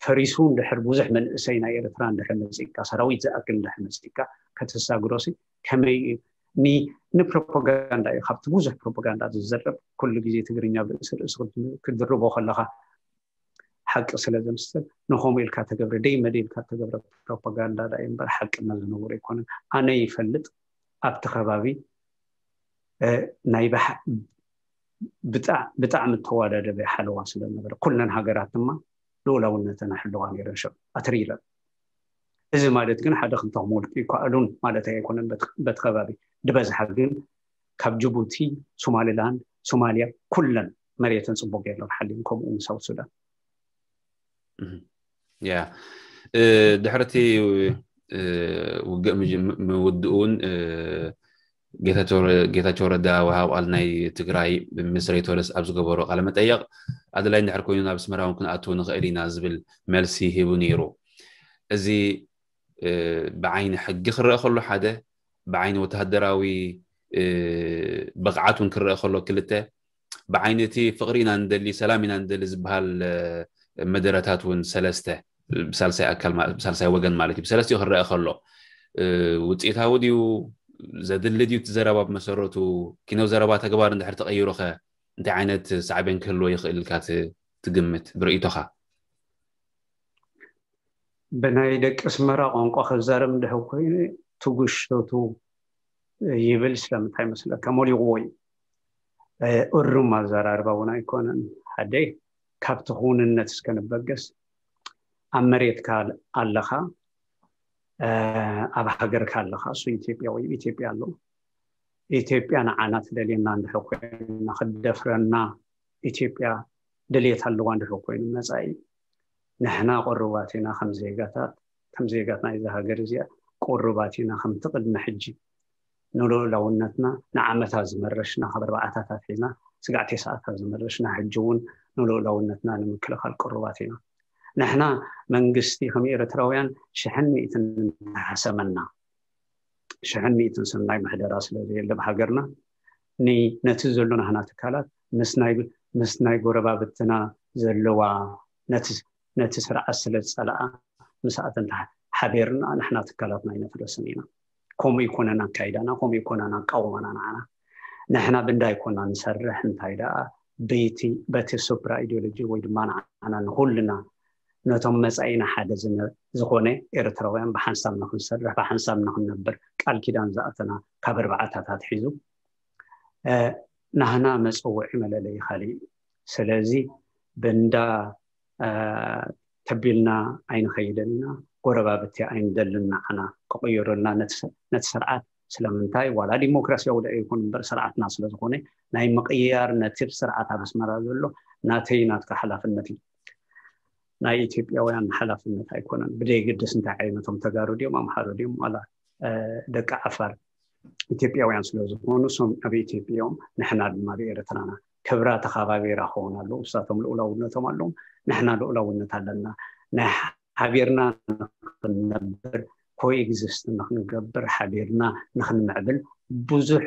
ፈሪሱ እንድሕር ብዙሕ መንእሰይ ናይ ኤርትራ እንድሕር መፂእካ ሰራዊት ዝኣክል እንድሕር መፂእካ ከተሳግሮሲ ከመይ እዩ? ንፕሮፓጋንዳ እዩ። ካብቲ ብዙሕ ፕሮፓጋንዳ ዝዘረብ ኩሉ ግዜ ትግርኛ ብርእሲ ርእሲ ክድርቦ ከለካ ሓቂ ስለ ዘምስል ንከምኡ ኢልካ ተገብረ ደይ መደ ኢልካ ተገብረ ፕሮፓጋንዳ ዳ እምበር ሓቅነት ዝነበሩ ኣይኮነን። ኣነ ይፈልጥ ኣብቲ ከባቢ ናይ ብጣዕሚ ተዋዳደበ ሓለዋ ስለነበረ ኩለን ሃገራት ድማ ልኡላውነተን ኣሕለዋ ነይረን ሸ ኣትሪረን። እዚ ማለት ግን ሓደ ክልተ ክመልቁ ይከኣሉን ማለት ኣይኮነን። በቲ ከባቢ ድበዝሓ ግን ካብ ጅቡቲ፣ ሶማሊላንድ፣ ሶማሊያ ኩለን መሬተን ፅቡቅ ገይሮም ሓልዮም ከምኡ እውን ሳውት ሱዳን። ያ ድሕርቲ ውግእ ምውድኡን ጌታቸው ረዳ ወሃብ ቃል ናይ ትግራይ ምስ ሬድዮ ሶደስ ኣብ ዝገበሮ ቃለ መጠየቕ ኣድላይ እንድሕር ኮይኑ ናብ ኣስመራ እውን ክንኣትው ንኽእል ኢና ዝብል መልሲ ሂቡ ነይሩ። እዚ ብዓይኒ ሕጊ ክረአ ከሎ ሓደ፣ ብዓይኒ ወተሃደራዊ ብቕዓት እውን ክረአ ከሎ ክልተ፣ ብዓይኒ እቲ ፍቕሪ ኢና ንደሊ ሰላም ኢና ንደሊ ዝበሃል መደረታት እውን ሰለስተ ብሳልሳይ ኣካል ብሳልሳይ ወገን ማለት እዩ ብሰለስቲኡ ክረአ ከሎ ውፅኢታዊ ድዩ ዘድሊ ድዩ እቲ ዘረባ ብመሰረቱ ኪነው ዘረባ ተግባር እንድሕር ተቐይሩ ከ እንታይ ዓይነት ሳዕቤን ክህልዎ ይኽእል ኢልካ ትግምት ብርእይቶኻ? ብናይ ደቂ ኣስመራ ቋንቋ ክዛረብ እንድሕር ኮይኑ ትጉሽቱ ይብል ስለምንታይ መስለካ? ሞሊቕዎ እዩ። እሩም ኣዘራርባ እውን ኣይኮነን። ሓደ ካብቲ ክውንነት እስከ ንበገስ ኣብ መሬትካ ኣለኻ ኣብ ሃገርካ ኣለኻ እሱ ኢትዮጵያ ወይ ኢትዮጵያ ኣሎ። ኢትዮጵያ ንዓና ትደልየና እንድሕር ኮይና ክትደፍረና ኢትዮጵያ ድልየት ኣለዋ እንድሕር ኮይኑ መፃኢ ንሕና ቅሩባት ኢና ከም ዜጋታት ከም ዜጋት ናይዚ ሃገር እዚኣ ቅሩባት ኢና ከምቲ ቅድሚ ሕጂ ንልኡላውነትና ንዓመታት ዝመረሽና ካብ ኣርባዕታታት ሒዝና ስጋዕ ቴስዓታት ዝመረሽና ሕጂ እውን ንልኡላውነትና ንምክልኻል ቅሩባት ኢና። ንሕና መንግስቲ ከም ኤርትራውያን ሽሕን ሚእትን እንተሓሰመና ሽሕን ሚእትን ሰናይ ምሕደራ ስለ ዘየለ ብሃገርና ነቲ ዘሎ ናህና ትካላት ምስ ናይ ጎረባብትና ዘለዋ ነቲ ስርዓት ስለ ዝፀልኣ ምስኣተን ሓቢርና ንሕና ትካላትና ኣይነፍርስን ኢና። ከምኡ ይኮነን ኣካይዳና ከምኡ ይኮነን ኣቃውማና ንዓና ንሕና ብእንዳ ይኮና ንሰርሕ እንታይ ደኣ በቲ በቲ ሱፕራ ኢዲዮሎጂ ወይ ድማ ንዓና ንኩልና ነቶም መፃኢና ሓደ ዝኾነ ኤርትራውያን ብሓንሳብ ንክንሰርሕ ብሓንሳብ ንክንነብር ቃል ኪዳን ዝኣተና ካብ ኣርባዕታታት ሒዙ ናህና መፀውዒ መለለይ ካሊእ እዩ። ስለዚ ብእንዳ ተቢልና ኣይንኸይደን ኢና። ጎረባብቲ ኣይንደልን ንዓና ክቕይሩልና ነቲ ስርዓት ስለምንታይ ዋላ ዲሞክራሲያዊ ዶ ይኹን እምበር ስርዓትና ስለዝኾነ ናይ ምቕያር ነቲ ስርዓት ኣብ ኣስመራ ዘሎ ናተይ ናትካ ሓላፍነት እዩ። ናይ ኢትዮጵያውያን ሓላፍነት ኣይኮነን። ብደይግድስ እንታይ ዓይነቶም ተጋሩ ድዮም ኣምሓሩ ድዮም ዋላ ደቂ ዓፋር ኢትዮጵያውያን ስለዝኾኑ እሶም ኣብ ኢትዮጵዮም ንሕና ድማ ብኤርትራና ክብራ ተኻባቢራ ክኸውን ኣለዉ። እሳቶም ልኡላውነቶም ኣለዎም፣ ንሕና ልኡላውነት ኣለና። ናይ ሓቢርና ንክንነብር ኮኤግዚስት ንክንገብር ሓቢርና ንክንምዕብል ብዙሕ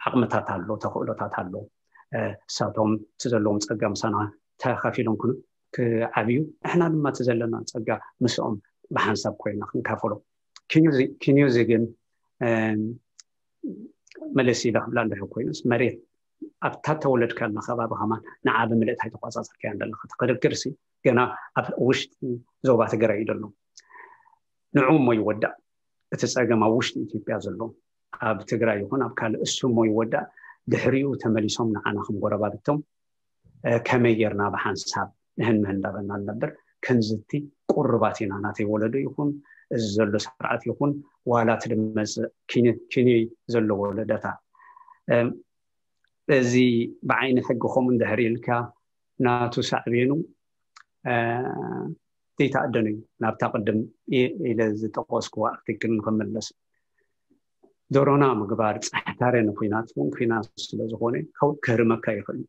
ዓቕምታት ኣሎ፣ ተኽእሎታት ኣሎ። እሳቶም እቲ ዘለዎም ፀጋ ምሳና ተኻፊሎም ክዓብዩ ንሕና ድማ እቲ ዘለና ፀጋ ምስኦም ብሓንሳብ ኮይና ክንካፈሎ። ኪንዮዚ ግን መለስ ኢለ ክብላ እንድሕር ኮይኑስ መሬት ኣብታ ተወለድካላ ከባቢ ከማን ንዓ ብምልእት ኣይተቋፃፀርካያን ዘለካ ተክርክርሲ ገና ኣብ ውሽጢ ዞባ ትግራይ እዩ ዘሎ። ንዑ እሞ ይወዳእ እቲ ፀገም ኣብ ውሽጢ ኢትዮጵያ ዘሎ ኣብ ትግራይ ይኹን ኣብ ካልእ እሱ እሞ ይወዳእ። ድሕሪኡ ተመሊሶም ንዓና ከም ጎረባብቶም ከመይ ጌርና ብሓንሳብ ንህን ምህን እንዳበልና ንነብር ክንዝቲ ቁርባት ኢና። ናተይ ወለዶ ይኹን እዚ ዘሎ ስርዓት ይኹን ዋላ እቲ ድመፅእ ኪንዮይ ዘለዎ ወለደታ እዚ ብዓይኒ ሕጊ ከምኡ እንድሕር ኢልካ ናቱ ሳዕቤኑ ዘይተኣደኑ እዩ። ናብታ ቅድም ኢለ ዝጠቀስኩዋ ኣርቲክል ንክመለስ ዶሮና ምግባር ፃሕታረ ንኩናት እውን ኩናት ስለዝኾነ ክህርመካ ይኽእል እዩ።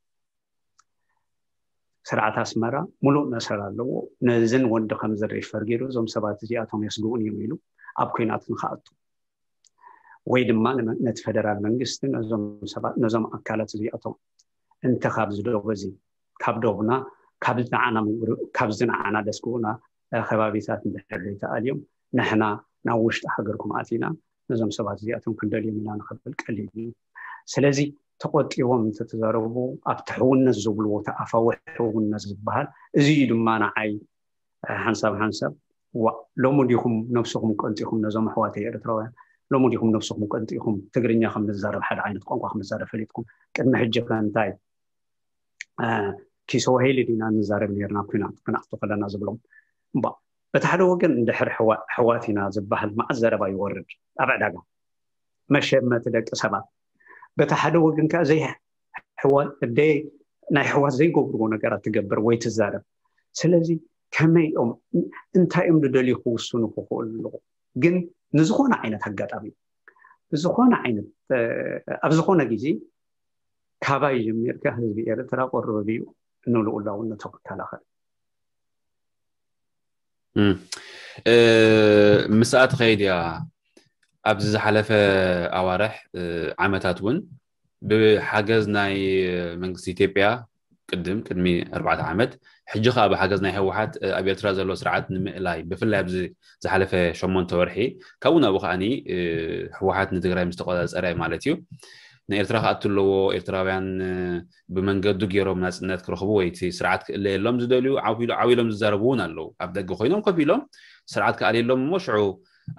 ስርዓት ኣስመራ ሙሉእ መሰል ኣለዎ። ነዝን ወዲ ከም ዝሪፈር ገይሩ እዞም ሰባት እዚኣቶም የስግኡን እዮም ኢሉ ኣብ ኩናት ንክኣቱ ወይ ድማ ነቲ ፈደራል መንግስቲ ነዞም ኣካላት እዚኣቶም እንተ ካብዚ ዶብ እዚ ካብ ዶብና ካብዚ ንዓና ደስግኡና ከባቢታት እንድሕር ተኣልዮም ንሕና ናብ ውሽጢ ሃገርኩም ኣቲና ነዞም ሰባት እዚኣቶም ክንደልዮም ኢና ንኽብል ቀሊል እዩ። ስለዚ ተቆጢቦም እንተተዛረቡ ኣብቲ ሕውነት ዝብልዎ እቲ ኣፋዊ ሕውነት ዝበሃል እዚ እዩ ድማ ንዓይ ሓንሳብ ሓንሳብ ዋ ሎሚ ዲኹም ነብስኹም ቀንጢኹም ነዞም ኣሕዋተይ ኤርትራውያን ሎሚ ዲኹም ነብስኹም ቀንጢኹም ትግርኛ ከም ንዛረብ ሓደ ዓይነት ቋንቋ ከም ንዛረብ ፈሊጥኩም ቅድሚ ሕጂ ከ እንታይ ኪስዋሂሊ ዲና ንዛረብ ነርና ኩናት ክንኣቱ ከለና ዝብሎም እባ በቲ ሓደ ወገን እንድሕር ሕዋት ኢና ዝበሃል መዓት ዘረባ ይወርድ ኣብ ዕዳጋ መሸመቲ ደቂ ሰባት በቲ ሓደ ወገን ከዓ ዘይ ናይ ሕዋት ዘይገብርዎ ነገራት ትገብር ወይ ትዛረብ ስለዚ ከመይ እዮም እንታይ እዮም ዝደልዩ ክውስኑ ክኽእሉ ኣለዎ ግን ንዝኾነ ዓይነት ኣጋጣሚ ብዝኾነ ዓይነት ኣብ ዝኾነ ግዜ ካባይ ጀሚርካ ህዝቢ ኤርትራ ቅሩብ እዩ ንልኡላውነቱ ክከላኸል ምስኣ ትኸይድ እያ ኣብዚ ዝሓለፈ ኣዋርሕ ዓመታት እውን ብሓገዝ ናይ መንግስቲ ኢትዮጵያ ቅድም ቅድሚ ኣርባዕተ ዓመት ሕጂ ከዓ ብሓገዝ ናይ ህወሓት ኣብ ኤርትራ ዘሎ ስርዓት ንምእላይ ብፍላይ ኣብዚ ዝሓለፈ ሸሞንተ ወርሒ ካብኡ ናብኡ ከዓኒ ህወሓት ንትግራይ ምስ ተቆፃፀረ ማለት እዩ ንኤርትራ ክኣቱ ኣለዎ ኤርትራውያን ብመንገዱ ገይሮም ናፅነት ክረኽቡ ወይ እቲ ስርዓት ክእለየሎም ዝደልዩ ዓው ኢሎም ዝዛረቡ እውን ኣለዉ ኣብ ደገ ኮይኖም ኮፍ ኢሎም ስርዓት ክኣልየሎም እሞ ሽዑ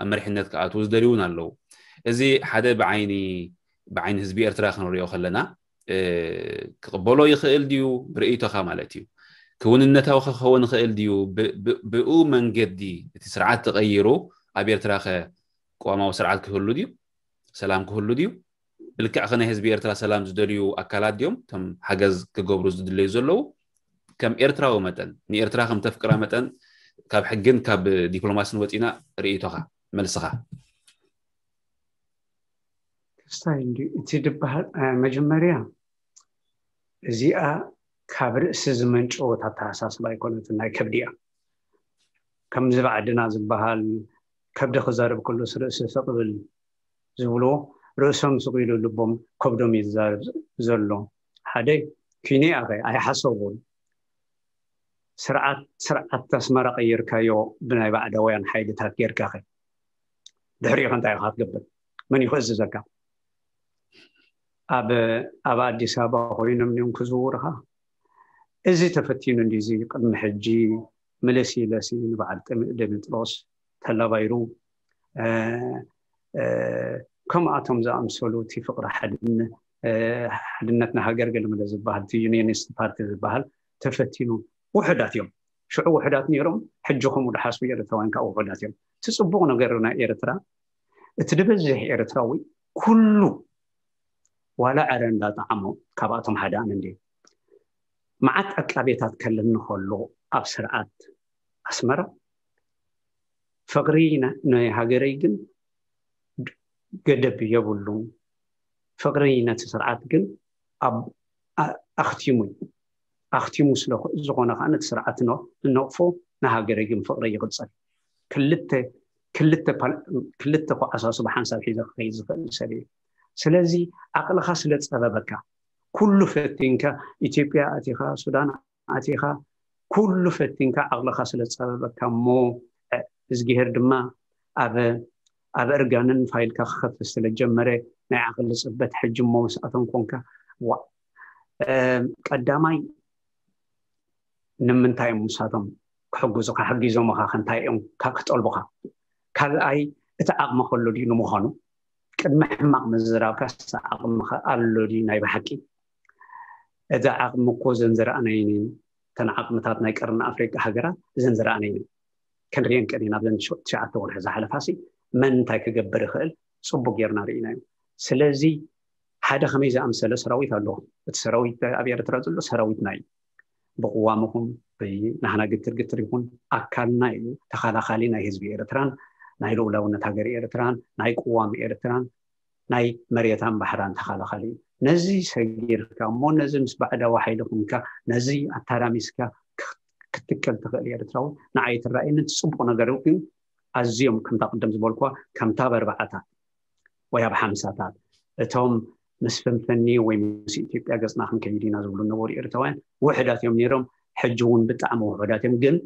ኣብ መሪሕነት ክኣትዉ ዝደልዩ እውን ኣለዉ እዚ ሓደ ብዓይኒ ብዓይኒ ህዝቢ ኤርትራ ክንሪኦ ከለና ክቕበሎ ይኽእል ድዩ ብርእይቶኻ ማለት እዩ ክውንነታዊ ክኸውን ይኽእል ድዩ ብኡ መንገዲ እቲ ስርዓት ተቐይሩ ኣብ ኤርትራ ከ ቅዋማዊ ስርዓት ክህሉ ድዩ ሰላም ክህሉ ድዩ ብልክዕ ከ ናይ ህዝቢ ኤርትራ ሰላም ዝደልዩ ኣካላት ድዮም እቶም ሓገዝ ክገብሩ ዝድለዩ ዘለዉ ከም ኤርትራዊ መጠን ንኤርትራ ከም ተፍቅራ መጠን ካብ ሕግን ካብ ዲፕሎማስን ወፂና ርእይቶኻ መልስኻ ክስታይ እንዲ እቲ ድበሃል መጀመርያ እዚኣ ካብ ርእሲ ዝመንጨወት ኣተሓሳስባ ኣይኮነትን ናይ ከብዲ እያ ከምዚ ብዓድና ዝበሃል ከብዲ ክዛረብ ከሎስ ርእሲ ስቕ ብል ዝብልዎ ርእሶም ስቕ ኢሉ ልቦም ከብዶም እዩ ዝዛረብ ዘሎ ሓደ ኪነ ኣኸ ኣይሓሰቡን ስርዓት ስርዓት ኣስመራ ቀይርካዮ ብናይ ባዕዳውያን ሓይልታት ጌርካ ኸ ድሕሪኡ እንታይ ኢኻ ትገብር መን እዩ ክእዝዘካ ኣብ ኣብ ኣዲስ ኣበባ ኮይኖም እዮም ክዝውርኻ እዚ ተፈቲኑ እንዲ እዚ ቅድሚ ሕጂ መለሲ ለሲ ንበዓል ደሜጥሮስ ተላባይሩ ከምኣቶም ዝኣምሰሉ እቲ ፍቅሪ ሓድነት ንሃገር ገለመለ ዝበሃል እቲ ዩኒየኒስት ፓርቲ ዝበሃል ተፈቲኑ ውሑዳት እዮም ሽዑ ውሑዳት ነይሮም ሕጂ ከምኡ ድሓስቡ ኤርትራውያን ከዓ ውሑዳት እዮም እቲ ፅቡቅ ነገር ናይ ኤርትራ እቲ ዝበዝሕ ኤርትራዊ ኩሉ ዋላ ዕረ እንዳጠዓሞ፣ ካብኣቶም ሓደ ኣነ እንድየ። መዓት ዕቃቤታት ከለኒ ከሎ ኣብ ስርዓት ኣስመራ ፍቕሪ ነ- ንሃገረይ ግን ገደብ የብሉን። ፍቕሪ ነቲ ስርዓት ግን ኣብ ኣ- ኣኽቲሙ እዩ። ኣኽቲሙ ስለ ዝኾነ ከዓ ነቲ ስርዓት ነ- ነቕፎ፣ ንሃገረይ ግን ፍቕሪ ይቕጸል። ክልተ ክልተ ፓል- ክልተ ኮዓሳስባ ሓንሳብ ሒዘ ክኸይድ ዝኽእል ሰብ እየ። ስለዚ ዓቕልኻ ስለ ዝጸበበካ ኩሉ ፈቲንካ፣ ኢትዮጵያ ኣቲኻ፣ ሱዳን ኣቲኻ፣ ኩሉ ፈቲንካ ዓቕልኻ ስለ ዝጸበበካ እሞ፣ እ፣ እዝጊሄር ድማ ኣብ ኣብ እርጋንን ፋይልካ ክኸፍት ስለ ጀመረ፣ ናይ ዓቕሊ ጽበት ሕጂ እሞ ምስኣቶም ኮንካ። ዋ እ፣ ቀዳማይ ንምንታይ እዮም ንሳቶም ክሕግዙኻ? ሕጊዞምኻ ከ እንታይ እዮም ካብ ክጠልቡኻ? ካልኣይ እቲ ዓቕሚ ከሎ ድዩ ንምዃኑ? ቅድሚ ሕማቕ ምዝራብካስ ዓቕምኻ ኣሎ ድዩ ናይ ብሓቂ? እዚ ዓቕሚ እኮ እዘን ዝረኣናየን እየን። እተን ዓቕምታት ናይ ቀርኒ ኣፍሪቃ ሃገራት እዘን ዝረኣናየን እየን። ክንሪኤን ቀኒና ኣብዘን ትሽዓተ ወርሒ ዝሓለፋሲ መን እንታይ ክገብር ይኽእል ጽቡቅ ጌርና ርኢናዮ። ስለዚ ሓደ ከመይ ዝኣምሰለ ሰራዊት ኣለዎ። እቲ ሰራዊት ኣብ ኤርትራ ዘሎ ሰራዊትና እዩ። ብቅዋም ይኹን ብናህና ግትር ግትር ይኹን ኣካልና እዩ። ተኸላኻሊ ናይ ህዝቢ ኤርትራን ናይ ልኡላውነት ሃገር ኤርትራን ናይ ቅዋም ኤርትራን ናይ መሬታን ባሕራን ተኸላኻሊ እዩ። ነዚ ሰጊርካ እሞ ነዚ ምስ ባዕዳዊ ሓይሊ ኩንካ ነዚ ኣታራሚስካ ክትከል ትኽእል ኤርትራዊ ንዓይ ትረኣየኒ እቲ ጽቡቕ ነገር እዩ። ኣዝዮም ከምታ ቅድም ዝበልኩዋ ከምታ በርባዓታት ወይ ኣብ ሓምሳታት እቶም ምስ ፍንፍኒ ወይ ምስ ኢትዮጵያ ገጽና ክንከይድ ኢና ዝብሉ ነበሩ ኤርትራውያን ውሕዳት እዮም ነይሮም። ሕጂ እውን ብጣዕሚ ውሑዳት እዮም። ግን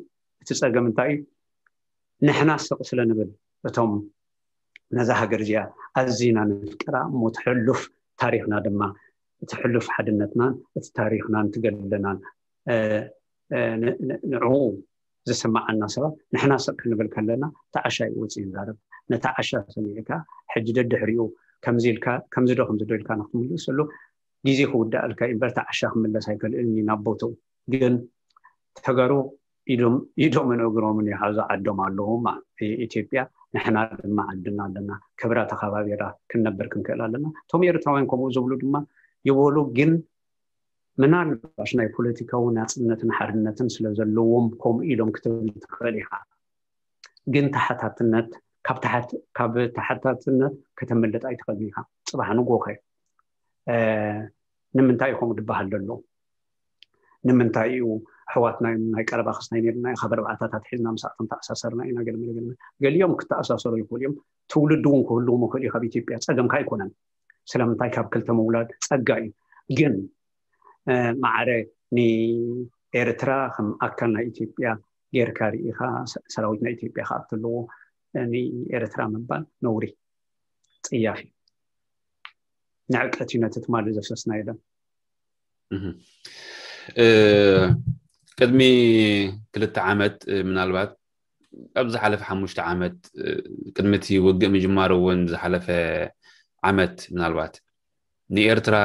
እቲ ጸገም እንታይ እዩ? ንሕና ስቕ ስለ ንብል እቶም ነዛ ሃገር እዚኣ ኣዚና ንፍቅራ እሞ እቲ ሕሉፍ ታሪኽና ድማ እቲ ሕሉፍ ሓድነትናን እቲ ታሪኽናን ትገልናን ንዕኡ ዝስምዓና ሰባት ንሕና ስቕ ክንብል ከለና እቲ ዓሻ እዩ ወፂኡ ይዛረብ። ነቲ ዓሻ ሰሚዕካ ሕጂ ደድሕሪኡ ከምዚ ኢልካ ከምዚ ዶ ከምዚ ዶ ኢልካ ንክትምልሰሉ ግዜ ክውዳእልካ እዩ እምበር እቲ ዓሻ ክምለስ ኣይከልእን እዩ ናብ ቦትኡ። ግን ተጋሩ ኢዶምን እግሮምን ይሓዙ ዓዶም ኣለዉ። ኢትዮጵያ ንሕና ድማ ዓድና ኣለና፣ ክብራ ተኸባቢራ ክንነብር ክንክእል ኣለና። እቶም ኤርትራውያን ከምኡ ዝብሉ ድማ ይበሉ፣ ግን ምናልባሽ ናይ ፖለቲካዊ ናጽነትን ሓርነትን ስለ ዘለዎም ከምኡ ኢሎም ክትብል ትኽእል ኢኻ። ግን ተሓታትነት ካብ ተሓታትነት ከተመልጥ ኣይትኽእልን ኢኻ። ጽባሕ ንጎኸ ንምንታይ ኢኹም ዝበሃል ዘሎ? ንምንታይ እዩ ኣሕዋትና እዮም ናይ ቀረባ ክስታይ ነርና ካብ ኣርባዕታት ኣትሒዝና ምስኣቶም ተኣሳሰርና ኢና ገለመለ ገለመለ። ገሊኦም ክተኣሳሰሩ ይኽእሉ እዮም። ትውልዲ እውን ክህልዎም ይኽእል እዩ ካብ ኢትዮጵያ። ጸገምካ ኣይኮነን። ስለምንታይ ካብ ክልተ ምውላድ ጸጋ እዩ። ግን ማዕረ ንኤርትራ ከም ኣካል ናይ ኢትዮጵያ ጌርካ ርኢኻ ሰራዊት ናይ ኢትዮጵያ ክኣቱ ኣለዎ ንኤርትራ ምባል ነውሪ፣ ጽያፍ እዩ። ንዕቀት እዩ ነቲ ትማሊ ዘፍሰስናዮ ደም። ቅድሚ ክልተ ዓመት ምናልባት ኣብ ዝሓለፈ ሓሙሽተ ዓመት ቅድሚ እቲ ውግእ ምጅማሩ እውን ዝሓለፈ ዓመት ምናልባት ንኤርትራ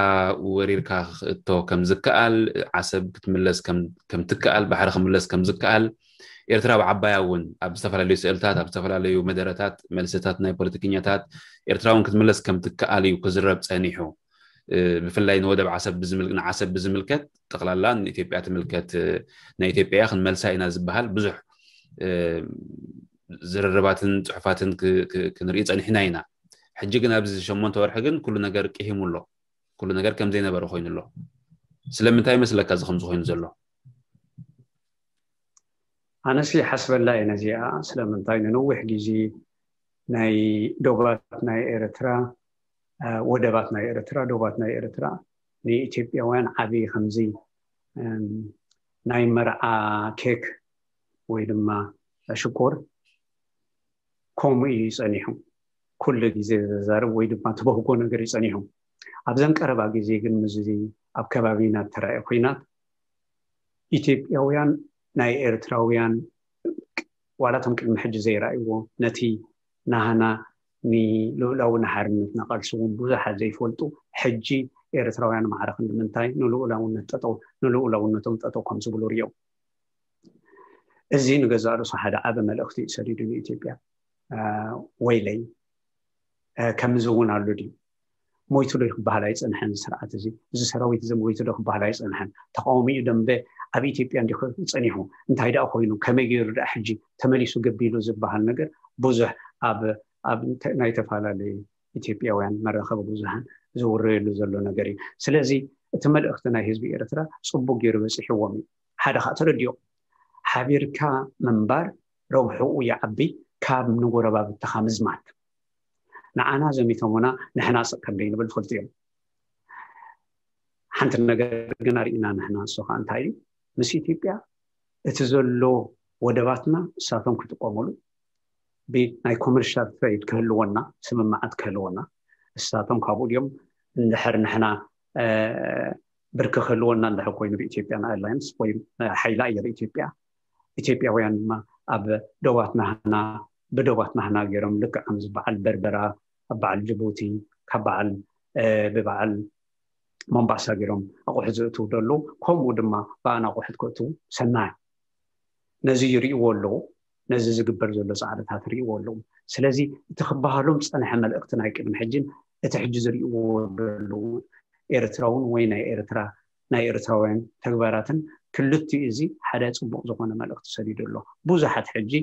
ወሪርካ ክእቶ ከም ዝከኣል፣ ዓሰብ ክትምለስ ከም ትከኣል፣ ባሕሪ ክምለስ ከም ዝከኣል፣ ኤርትራ ብዓባያ እውን ኣብ ዝተፈላለዩ ስእልታት ኣብ ዝተፈላለዩ መደረታት መልስታት ናይ ፖለቲከኛታት ኤርትራ እውን ክትምለስ ከም ትከኣል እዩ ክዝረብ ጸኒሑ። ብፍላይ ንወደብ ዓሰብ ብዝምልክ ንዓሰብ ብዝምልከት ጠቕላላ ንኢትዮጵያ ትምልከት ናይ ኢትዮጵያ ክንመልሳ ኢና ዝበሃል ብዙሕ ዝርርባትን ጽሑፋትን ክንርኢ ጸኒሕና ኢና። ሕጂ ግን ኣብዚ ሸሞንተ ወርሒ ግን ኩሉ ነገር ቂሂሙ ኣሎ። ኩሉ ነገር ከም ዘይነበረ ኮይኑ ኣሎ። ስለምንታይ ይመስለካ እዚ ከምዚ ኮይኑ ዘሎ? ኣነሲ ሓስበላ እየ ነዚኣ። ስለምንታይ ንነዊሕ ግዜ ናይ ዶባት ናይ ኤርትራ ወደባት ናይ ኤርትራ ዶባት ናይ ኤርትራ ንኢትዮጵያውያን ዓብዪ ከምዚ ናይ መርዓ ኬክ ወይ ድማ ሽኮር ከምኡ እዩ ጸኒሑ። ኩሉ ግዜ ዘዛርብ ወይ ድማ ተበህጎ ነገር እዩ ጸኒሑ። ኣብዘን ቀረባ ግዜ ግን ምስዚ ኣብ ከባቢና እተራእየ ኩናት ኢትዮጵያውያን ናይ ኤርትራውያን ዋላ እቶም ቅድሚ ሕጂ ዘይረኣይዎ ነቲ ናህና ንልኡላዊ ንሓርነትና ቃልሲ እውን ብዙሓት ዘይፈልጡ ሕጂ ኤርትራውያን ማዕረ ክንዲ ምንታይ ንልኡላውነት ጠጠው ንልኡላውነቶም ጠጠው ከም ዝብሉ ርዮም። እዚ ንገዛእ ርእሱ ሓደ ዓቢ መልእኽቲ እዩ ሰዲዱ ንኢትዮጵያ። ወይለይ ከምዚ እውን ኣሎ ድዩ? ሞይቱ ዶ ክበሃል ኣይፀንሐን። ስርዓት እዚ እዚ ሰራዊት እዚ ሞይቱ ዶ ክበሃል ኣይፀንሐን። ተቃዋሚኡ ደንበ ኣብ ኢትዮጵያ እንዲ ጸኒሑ እንታይ ደኣ ኮይኑ ከመይ ገይሩ ደኣ ሕጂ ተመሊሱ ገቢሉ ዝበሃል ነገር ብዙሕ ኣብ ኣብ ናይ ተፈላለዩ ኢትዮጵያውያን መራኸቢ ብዙሃን ዝውረየሉ ዘሎ ነገር እዩ። ስለዚ እቲ መልእኽቲ ናይ ህዝቢ ኤርትራ ጽቡቅ ገይሩ በጺሕዎም እዩ። ሓደ ከዓ ተረዲኦ ሓቢርካ ምንባር ረብሕኡ ይዓቢ ካብ ንጎረባብትኻ ምዝማት። ንዓና ዘሚቶምና ንሕና ስቕ ከም ደይንብል ፈልጡ እዮም። ሓንቲ ነገር ግን ኣርእና ንሕና እሱ ከዓ እንታይ እዩ ምስ ኢትዮጵያ እቲ ዘሎ ወደባትና እሳቶም ክጥቀሙሉ ናይ ኮመርሻል ትሬድ ክህልወና ስምምዓት ክህልወና እሳቶም ካብኡ ድዮም እንድሕር ንሕና ብርኪ ክህልወና እንድሕር ኮይኑ ብኢትዮጵያ ኣላያንስ ወይ ሓይሊ ኣየር ኢትዮጵያ ኢትዮጵያውያን ድማ ኣብ ዶባት ናህና ብዶባት ናህና ገይሮም ልክዕ ከምዚ በዓል በርበራ ኣብ በዓል ጅቡቲ ካብ በዓል ብበዓል ሞምባሳ ገይሮም ኣቑሑ ዝእትው ደሉ ከምኡ ድማ ብኣን ኣቑሑት ክእትው ሰናይ ነዚ ይርእዎ ኣለዉ። ነዚ ዝግበር ዘሎ ፃዕርታት ርእዎ ኣለዉ። ስለዚ እቲ ክበሃሎም ፀንሐ መልእክቲ ናይ ቅድሚ ሕጅን እቲ ሕጂ ዝርእዎ ዘለዉ ኤርትራውን ወይ ናይ ኤርትራ ናይ ኤርትራውያን ተግባራትን ክልቲኡ እዚ ሓደ ፅቡቅ ዝኾነ መልእክቲ ሰዲዱ ኣሎ። ብዙሓት ሕጂ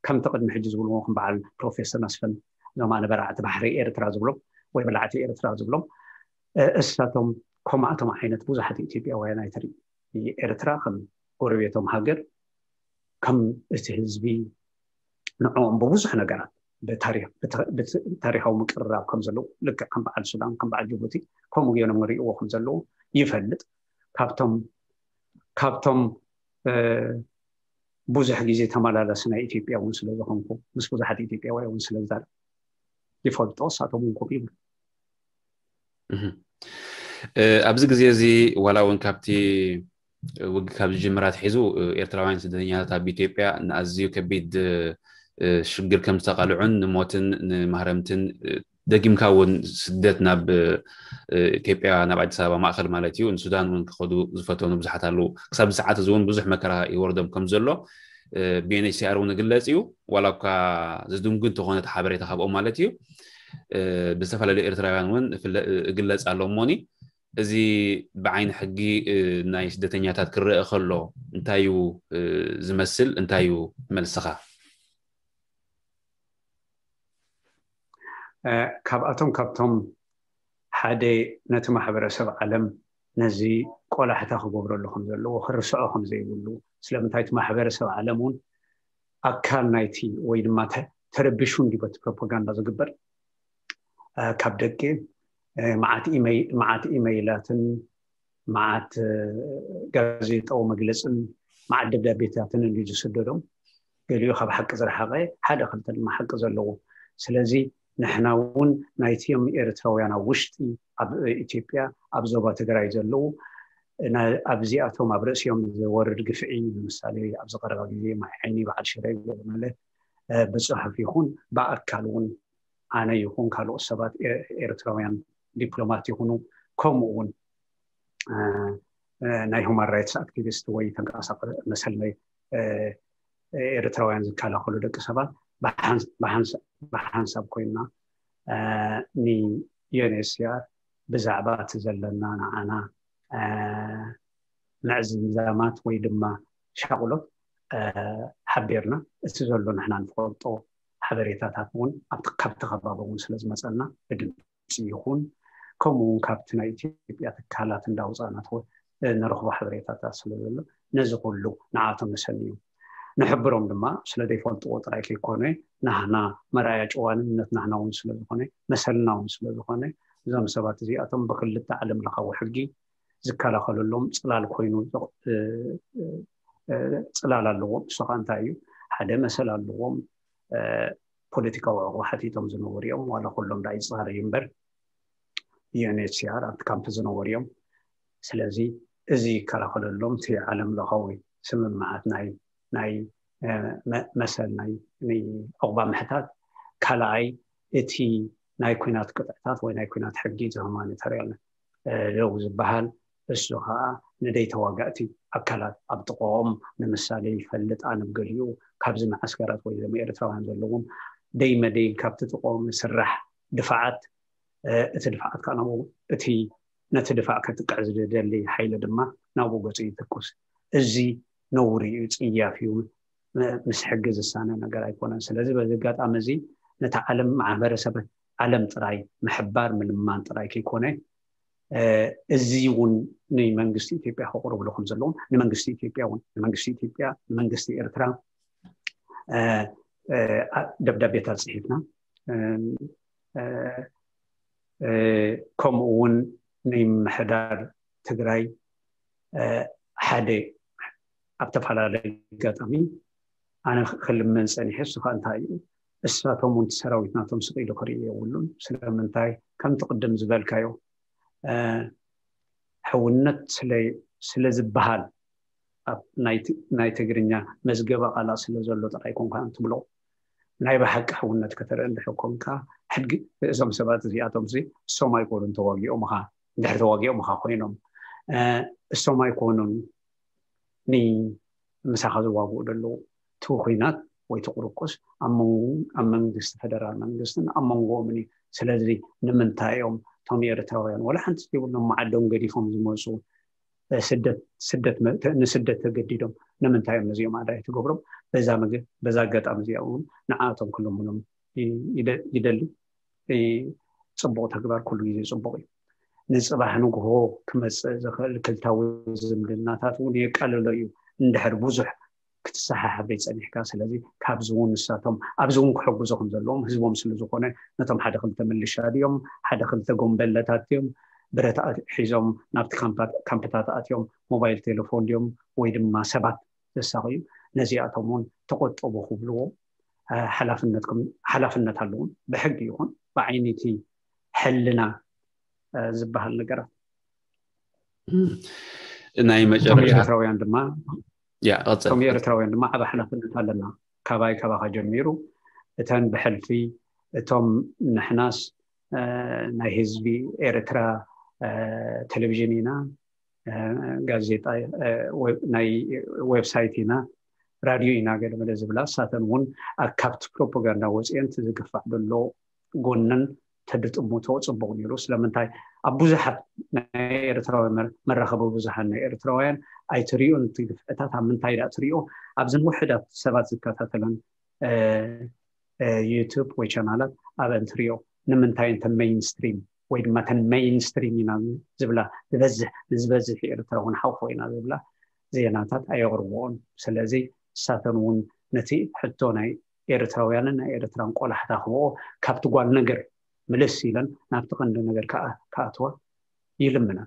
ከምቲ ቅድሚ ሕጂ ዝብልዎ ከም በዓል ፕሮፌሰር መስፍን እዞም ኣነበራዕቲ ባሕሪ ኤርትራ ዝብሎም ወይ በላዕቲ ኤርትራ ዝብሎም እሳቶም ከምኣቶም ዓይነት ብዙሓት ኢትዮጵያውያን ኣይትርኢ። ኤርትራ ከም ጎረቤቶም ሃገር ከም እቲ ህዝቢ ንዕኦም ብብዙሕ ነገራት ታሪካዊ ምቅርራብ ከም ዘለዉ ልክዕ ከም በዓል ሱዳን ከም በዓል ጅቡቲ ከምኡ ገይሮም ንርእዎ ከም ዘለዉ ይፈልጥ። ካብቶም ካብቶም ብዙሕ ግዜ ተመላለሲ ናይ ኢትዮጵያ እውን ስለ ዝኾንኩ ምስ ብዙሓት ኢትዮጵያውያን እውን ስለ ዝዛረብ ይፈልጦ እሳቶም እውን ከምኡ ይብሉ። ኣብዚ ግዜ እዚ ዋላ እውን ካብቲ ውግ ካብ ዝጅምር ኣትሒዙ ኤርትራውያን ስደተኛታት ኣብ ኢትዮጵያ ንኣዝዩ ከቢድ ሽግር ከም ዝተቃልዑን ንሞትን ንማህረምትን ደጊምካ እውን ስደት ናብ ኢትዮጵያ ናብ ኣዲስ ኣበባ ማእኸል ማለት እዩ ንሱዳን እውን ክኸዱ ዝፈተኑ ብዙሓት ኣለዉ። ክሳብ ሰዓት እዚ እውን ብዙሕ መከራ ይወርዶም ከም ዘሎ ብ ዩኤንኤችሲኣር እውን ይግለፅ እዩ። ዋላ እኳ ዝድንጉ እንተኾነ እቲ ሓበሬታ ካብኦም ማለት እዩ ብዝተፈላለዩ ኤርትራውያን እውን ይግለፅ ኣሎ። እሞኒ እዚ ብዓይኒ ሕጊ ናይ ስደተኛታት ክረአ ከሎ እንታይ እዩ ዝመስል? እንታይ እዩ መልስኻ? ካብኣቶም ካብቶም ሓደ ነቲ ማሕበረሰብ ዓለም ነዚ ቆላሕታ ክገብረሉ ከም ዘለዎ ክርስዖ ከም ዘይብሉ ስለምንታይ እቲ ማሕበረሰብ ዓለም እውን ኣካል ናይቲ ወይ ድማ ተረቢሹ እንዲበቲ ፕሮፓጋንዳ ዝግበር ካብ ደቂ መዓት ኢመይላትን መዓት ጋዜጣዊ መግለፅን መዓት ደብዳቤታትን እንዲ ዝስደዶም ገሊኡ ካብ ሓቂ ዝረሓቐ ሓደ ክልተ ድማ ሓቂ ዘለዎ ስለዚ ንሕና እውን ናይቲዮም ኤርትራውያን ኣብ ውሽጢ ኣብ ኢትዮጵያ ኣብ ዞባ ትግራይ ዘለዉ ኣብዚኣቶም ኣብ ርእሲኦም ዝወርድ ግፍዒ ንምሳሌ ኣብዚ ቀረባ ግዜ ማይ ዓይኒ በዓል ሽረ ገለ ብፅሑፍ ይኹን ብኣካል እውን ኣነ ይኹን ካልኦት ሰባት ኤርትራውያን ዲፕሎማት ይኹኑ ከምኡ እውን ናይ ሁማን ራይትስ ኣክቲቪስት ወይ ተንቀሳቀ መሰል ናይ ኤርትራውያን ዝከላኸሉ ደቂ ሰባት ብሓንሳብ ኮይና ንዩኤንኤችሲኣር ብዛዕባ እቲ ዘለና ንዓና ምዕዝምዛማት ወይ ድማ ሻቕሎት ሓቢርና እቲ ዘሎ ንሕና ንፈልጦ ሓበሬታታት እውን ካብቲ ከባቢ እውን ስለዝመፀና ብድምፂ ይኹን ከምኡ እውን ካብቲ ናይ ኢትዮጵያ ትካላት እንዳውፃእና ንረኽቦ ሓበሬታታት ስለዘሎ ነዚ ኩሉ ንዓቶም ንሰንዮም ንሕብሮም ድማ ስለ ዘይፈልጥዎ ጥራይ ከይኮነ ናህና መርኣያ ጨዋንነት ናህና እውን ስለዝኾነ መሰልና እውን ስለዝኾነ እዞም ሰባት እዚኣቶም ብክልተ ዓለም ለኻዊ ሕጊ ዝከላኸለሎም ፅላል ኮይኑ ፅላል ኣለዎም። እሱ ከዓ እንታይ እዩ? ሓደ መሰል ኣለዎም። ፖለቲካዊ ዕቑባ ሓቲቶም ዝነበሩ እዮም። ዋላ ኩሎም ዳኣ ይፃረዩ እምበር ዩኤንኤችሲኣር ኣብቲ ካምፕ ዝነበሩ እዮም። ስለዚ እዚ ይከላኸለሎም እቲ ዓለም ለኻዊ ስምምዓት ናይ ናይ መሰል ናይ ዕቑባ ምሕታት ካልኣይ እቲ ናይ ኩናት ቅጥዕታት ወይ ናይ ኩናት ሕጊ ዝሁማኒታርያን ለው ዝበሃል እሱ ከዓ ንደይ ተዋጋእቲ ኣካላት ኣብ ጥቆኦም ንምሳሌ ይፈልጥ ኣነ ገሊኡ ካብዚ መዓስከራት ወይ ዞም ኤርትራውያን ዘለዎም ደይ መደይ ካብቲ ጥቆኦም ስራሕ ድፋዓት፣ እቲ ድፋዓት ከዓ ናብኡ፣ እቲ ነቲ ድፋዕ ከጥቅዕ ዝደሊ ሓይሊ ድማ ናብኡ ገጹ ይትኩስ። እዚ ነውሪ እዩ፣ ጽያፍ እዩ፣ ምስ ሕጊ ዝሳነ ነገር ኣይኮነን። ስለዚ በዚ ኣጋጣሚ እዚ ነቲ ዓለም፣ ማሕበረሰብ ዓለም ጥራይ ምሕባር ምልማን ጥራይ ከይኮነ፣ እዚ እውን ንመንግስቲ ኢትዮጵያ ከቕርብሉ ከም ዘለዎም፣ ንመንግስቲ ኢትዮጵያ እውን፣ ንመንግስቲ ኢትዮጵያ፣ ንመንግስቲ ኤርትራ ደብዳቤታት ጽሒፍና፣ ከምኡ እውን ንምምሕዳር ትግራይ ሓደ ኣብ ተፈላለየ ኣጋጣሚ ኣነ ክልምን ጸኒሐ። እሱ ከዓ እንታይ እዩ? እሳቶም እውን ሰራዊት ናቶም ስቕ ኢሉ ክርኢ የብሉን። ስለምንታይ? ከምቲ ቅድም ዝበልካዮ ሕውነት ስለ ዝበሃል ኣብ ናይ ትግርኛ መዝገበ ቃላት ስለ ዘሎ ጥራይ ኮንካ ትብሎ። ናይ ብሓቂ ሕውነት ከተርኢ እንድሕር ኮንካ፣ ሕድጊ እዞም ሰባት እዚኣቶም እዚ እሶም ኣይኮኑን ተዋጊኦም ኻ፣ እንድሕር ተዋጊኦም ኻ ኮይኖም እሶም ኣይኮኑን ንምሳኻ ዝዋግኡ ዘለዉ። እቲ ኩናት ወይ እቲ ቁርቁስ ኣብ መንጎ፣ ኣብ መንግስቲ፣ ፈደራል መንግስትን ኣብ መንጎኦምን እዩ። ስለዚ ንምንታይ እዮም እቶም ኤርትራውያን ዋላ ሓንቲ ዘይብሎም መዓዶም ገዲፎም ዝመፁ? ስደት፣ ስደት ንስደት ተገዲዶም ንምንታይ እዮም ነዚኦም ኣድራይ ትገብሮም? በዛ መገ በዛ ኣጋጣሚ እዚኣ እውን ንዓቶም ክልምኖም ይደሊ። ፅቡቕ ተግባር ኩሉ ግዜ ፅቡቕ እዩ። ንፅባሕ ንግሆ ክመፅእ ዝኽእል ክልታዊ ዝምድናታት እውን የቃልሎ እዩ። እንድሕር ብዙሕ ክትሰሓሓብ ዘይፀኒሕካ። ስለዚ ካብዚ እውን ንሳቶም ኣብዚ እውን ክሕግዙ ከም ዘለዎም ህዝቦም ስለ ዝኾነ ነቶም ሓደ ክልተ ምልሻ ድዮም ሓደ ክልተ ጎንበለታት ድዮም ብረት ሒዞም ናብቲ ካምፕታት ኣትዮም ሞባይል ቴሌፎን ድዮም ወይ ድማ ሰባት ዘሳቕዩ ነዚኣቶም እውን ተቆጠቡ ክብልዎ ሓላፍነት ኣለዎም። ብሕጊ ይኹን ብዓይኒ እቲ ሕልና ዝበሃል ነገራት ናይ መጨረሻ ኤርትራውያን ድማ እቶም ኤርትራውያን ድማ ዓብ ሓላፍነት ኣለና። ካባይ ካባኻ ጀሚሩ እተን ብሕልፊ እቶም ንሕናስ ናይ ህዝቢ ኤርትራ ቴሌቪዥን ኢና፣ ጋዜጣ፣ ናይ ዌብሳይት ኢና፣ ራድዮ ኢና ገለመለ ዝብላ እሳተን እውን ካብቲ ፕሮፓጋንዳ ወፅኤን ዝግፋዕ ዘሎ ጎነን ተድጥምቶ ፅቡቅ ነይሩ። ስለምንታይ ኣብ ብዙሓት ናይ ኤርትራውያን መራኸቢ ብዙሓን ናይ ኤርትራውያን ኣይትሪኦን እቲ ግፍዕታት ኣብ ምንታይ ዳ ትሪኦ ኣብዘን ውሕዳት ሰባት ዝከታተለን ዩቱብ ወይ ቻናላት ኣብአን ትሪኦ ንምንታይ እንተ ሜይንስትሪም ወይ ድማ ተን ሜይንስትሪም ኢና ዝብላ ዝበዝሕ ንዝበዝሕ ኤርትራ እውን ሓውፎ ኢና ዝብላ ዜናታት ኣየቕርብኦን። ስለዚ እሳተን እውን ነቲ ሕቶ ናይ ኤርትራውያንን ናይ ኤርትራን ቆላሕታ ክብኦ ካብቲ ጓል ነገር ምልስ ኢለን ናብቲ ቀንዲ ነገር ክኣትዋ ይልምና።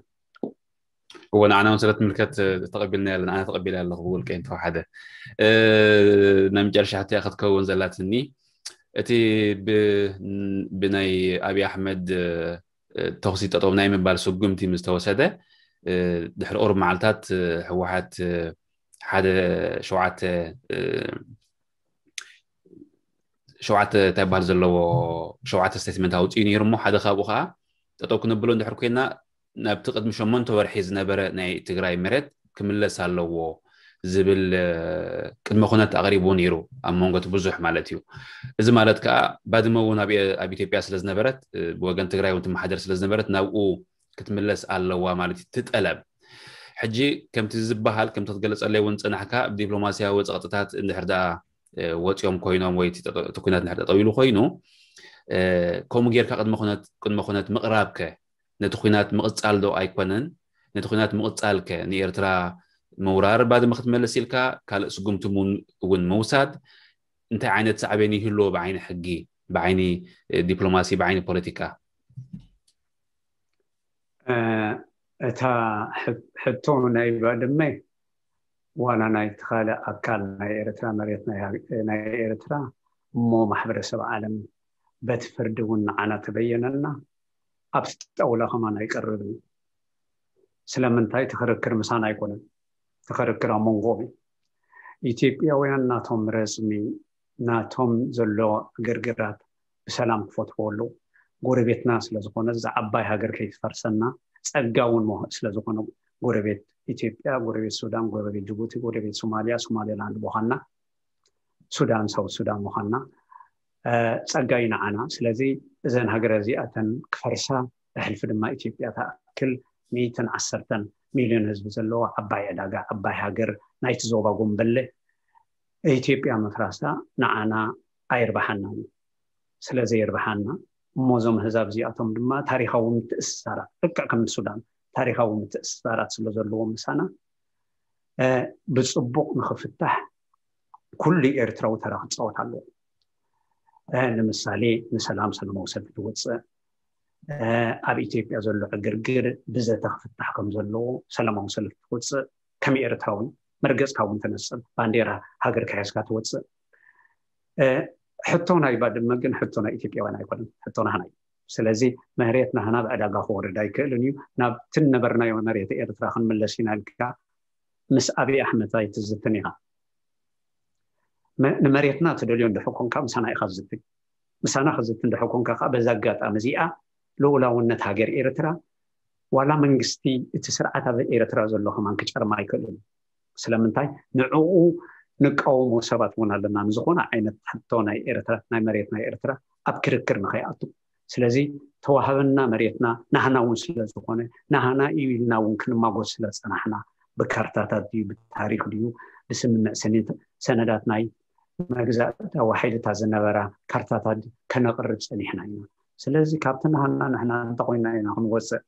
እወ ንዓና እውን ስለ ትምልከት ተቐቢልና ያለን ኣነ ተቐቢለ ኣለኹ ብውልቀ እንተወሓደ ናይ መጨረሻ ሕትያ ክትከውን ዘላትኒ እቲ ብናይ ኣብይ ኣሕመድ ተኽሲ ጠጠው ናይ ምባል ስጉምቲ ምስ ተወሰደ ድሕሪ ቁሩብ መዓልታት ህወሓት ሓደ ሸውዓተ ሸውዓተ እንታይ በሃል ዘለዎ ሸውዓተ ስቴትመንት ኣውፅኡ ነይሩ እሞ ሓደ ካብኡ ከዓ ጠጠው ክነብሎ እንድሕር ኮይና ናብቲ ቅድሚ ሸሞንተ ወርሒ ዝነበረ ናይ ትግራይ መሬት ክምለስ ኣለዎ ዝብል ቅድመ ኩነት ኣቕሪቡ ነይሩ ኣብ መንጎ እቲ ብዙሕ ማለት እዩ። እዚ ማለት ከዓ ባድመ እውን ኣብ ኢትዮጵያ ስለዝነበረት ብወገን ትግራይ እውን ትመሓደር ስለዝነበረት ናብኡ ክትምለስ ኣለዋ ማለት እዩ ትጠለብ። ሕጂ ከምቲ ዝበሃል ከምቲ ክትገለፀለይ እውን ፅናሕካ ብዲፕሎማሲያዊ ፀቕጥታት እንድሕር ደኣ ወፂኦም ኮይኖም ወይ እቲ ኩናት እንድሕር ጠጠው ኢሉ ኮይኑ ከምኡ ጌርካ ቅድመ ኩነት ምቕራብከ ነቲ ኩናት ምቕፃል ዶ ኣይኮነን? ነቲ ኩናት ምቕፃልከ ንኤርትራ ምውራር ባድመ ክትመልስ ኢልካ ካልእ ስጉምቲ እውን ምውሳድ እንታይ ዓይነት ሳዕቤን ይህልዎ ብዓይኒ ሕጊ፣ ብዓይኒ ዲፕሎማሲ፣ ብዓይኒ ፖለቲካ? እታ ሕቶ ናይ ባድመ ዋላ ናይ ተኻለ ኣካል ናይ ኤርትራ መሬት ናይ ኤርትራ እሞ ማሕበረሰብ ዓለም በቲ ፍርዲ እውን ንዓና ተበየነና ኣብቲ ጣውላ ከማን ኣይቀርብን እዩ። ስለምንታይ ትኽርክር ምሳና ኣይኮነን፣ ትኽርክር ኣብ መንጎም እዩ። ኢትዮጵያውያን ናቶም ረፅሚ ናቶም ዘሎ ግርግራት ብሰላም ክፈትዎ ኣለዉ። ጎረቤትና ስለዝኾነ እዛ ዓባይ ሃገር ከይትፈርሰና ጸጋ እውን ስለዝኾነ ጎረቤት ኢትዮጵያ፣ ጎረቤት ሱዳን፣ ጎረቤት ጅቡቲ፣ ጎረቤት ሶማሊያ፣ ሶማሌላንድ ምዃንና፣ ሱዳን፣ ሳውት ሱዳን ምዃንና ጸጋ እዩ ንዓና። ስለዚ እዘን ሃገር እዚኣተን ክፈርሳ፣ ብሕልፊ ድማ ኢትዮጵያ ትኣክል ሚእትን ዓሰርተን ሚልዮን ህዝቢ ዘለዎ ዓባይ ዕዳጋ፣ ዓባይ ሃገር ናይቲ ዞባ ጎንበለ ኢትዮጵያ ምፍራሳ ንዓና ኣይርብሓናን እዩ። ስለ ዘይርብሓና እሞ እዞም ኣህዛብ እዚኣቶም ድማ ታሪኻዊ ምትእስሳራት፣ ልክዕ ከም ሱዳን ታሪኻዊ ምትእስሳራት ስለ ዘለዎም ምሳና ብፅቡቕ ንኽፍታሕ ኩሉ ኤርትራዊ ተራ ክፃወት ኣለዎ። ንምሳሌ ንሰላም ሰላማዊ ሰልፊ ትወፅእ፣ ኣብ ኢትዮጵያ ዘሎ ዕግርግር ብዘተ ክፍታሕ ከም ዘለዎ ሰላማዊ ሰልፊ ትወፅእ፣ ከም ኤርትራዊ መርገፅካ እውን ተነፅል፣ ባንዴራ ሃገር ከሒዝካ ትወፅእ። ሕቶ ናይ ባድመ ግን ሕቶ ናይ ኢትዮጵያውያን ኣይኮነን፣ ሕቶ ናህና እዩ። ስለዚ መሬት ናህና ብዕዳጋ ክወርድ ኣይክእልን እዩ። ናብቲ ነበርናዮ መሬት ኤርትራ ክንምለስ ኢና ኢልካ ምስ ኣብይ ኣሕመድ ኣይትዝትን ኢኻ። ንመሬትና ትደልዮ እንድሕር ኮንካ ምሳና ኢኻ ዝዝቲ። ምሳና ክዝቲ እንድሕር ኮንካ ከዓ በዛ ኣጋጣሚ እዚኣ ልኡላውነት ሃገር ኤርትራ ዋላ መንግስቲ እቲ ስርዓት ኣብ ኤርትራ ዘሎ ከማን ክጨርማ ኣይክእልን። ስለምንታይ ንዕኡ ንቃወሞ ሰባት እውን ኣለና። ንዝኾነ ዓይነት ሕቶ ናይ ኤርትራ ናይ መሬት ናይ ኤርትራ ኣብ ክርክር ንኸይኣቱ። ስለዚ ተዋህበና መሬትና ናህና እውን ስለ ዝኾነ ናህና እዩ ኢልና እውን ክንማጎስ ስለ ዝጸናሕና ብካርታታት ድዩ ብታሪኽ ድዩ ብስምምዕ ሰነዳት ናይ መግዛእታዊ ሓይልታት ዝነበራ ካርታታት ከነቕርብ ጸኒሕና ኢና። ስለዚ ካብቲ ናህና ንሕና እንተኾይና ኢና ክንወፅእ።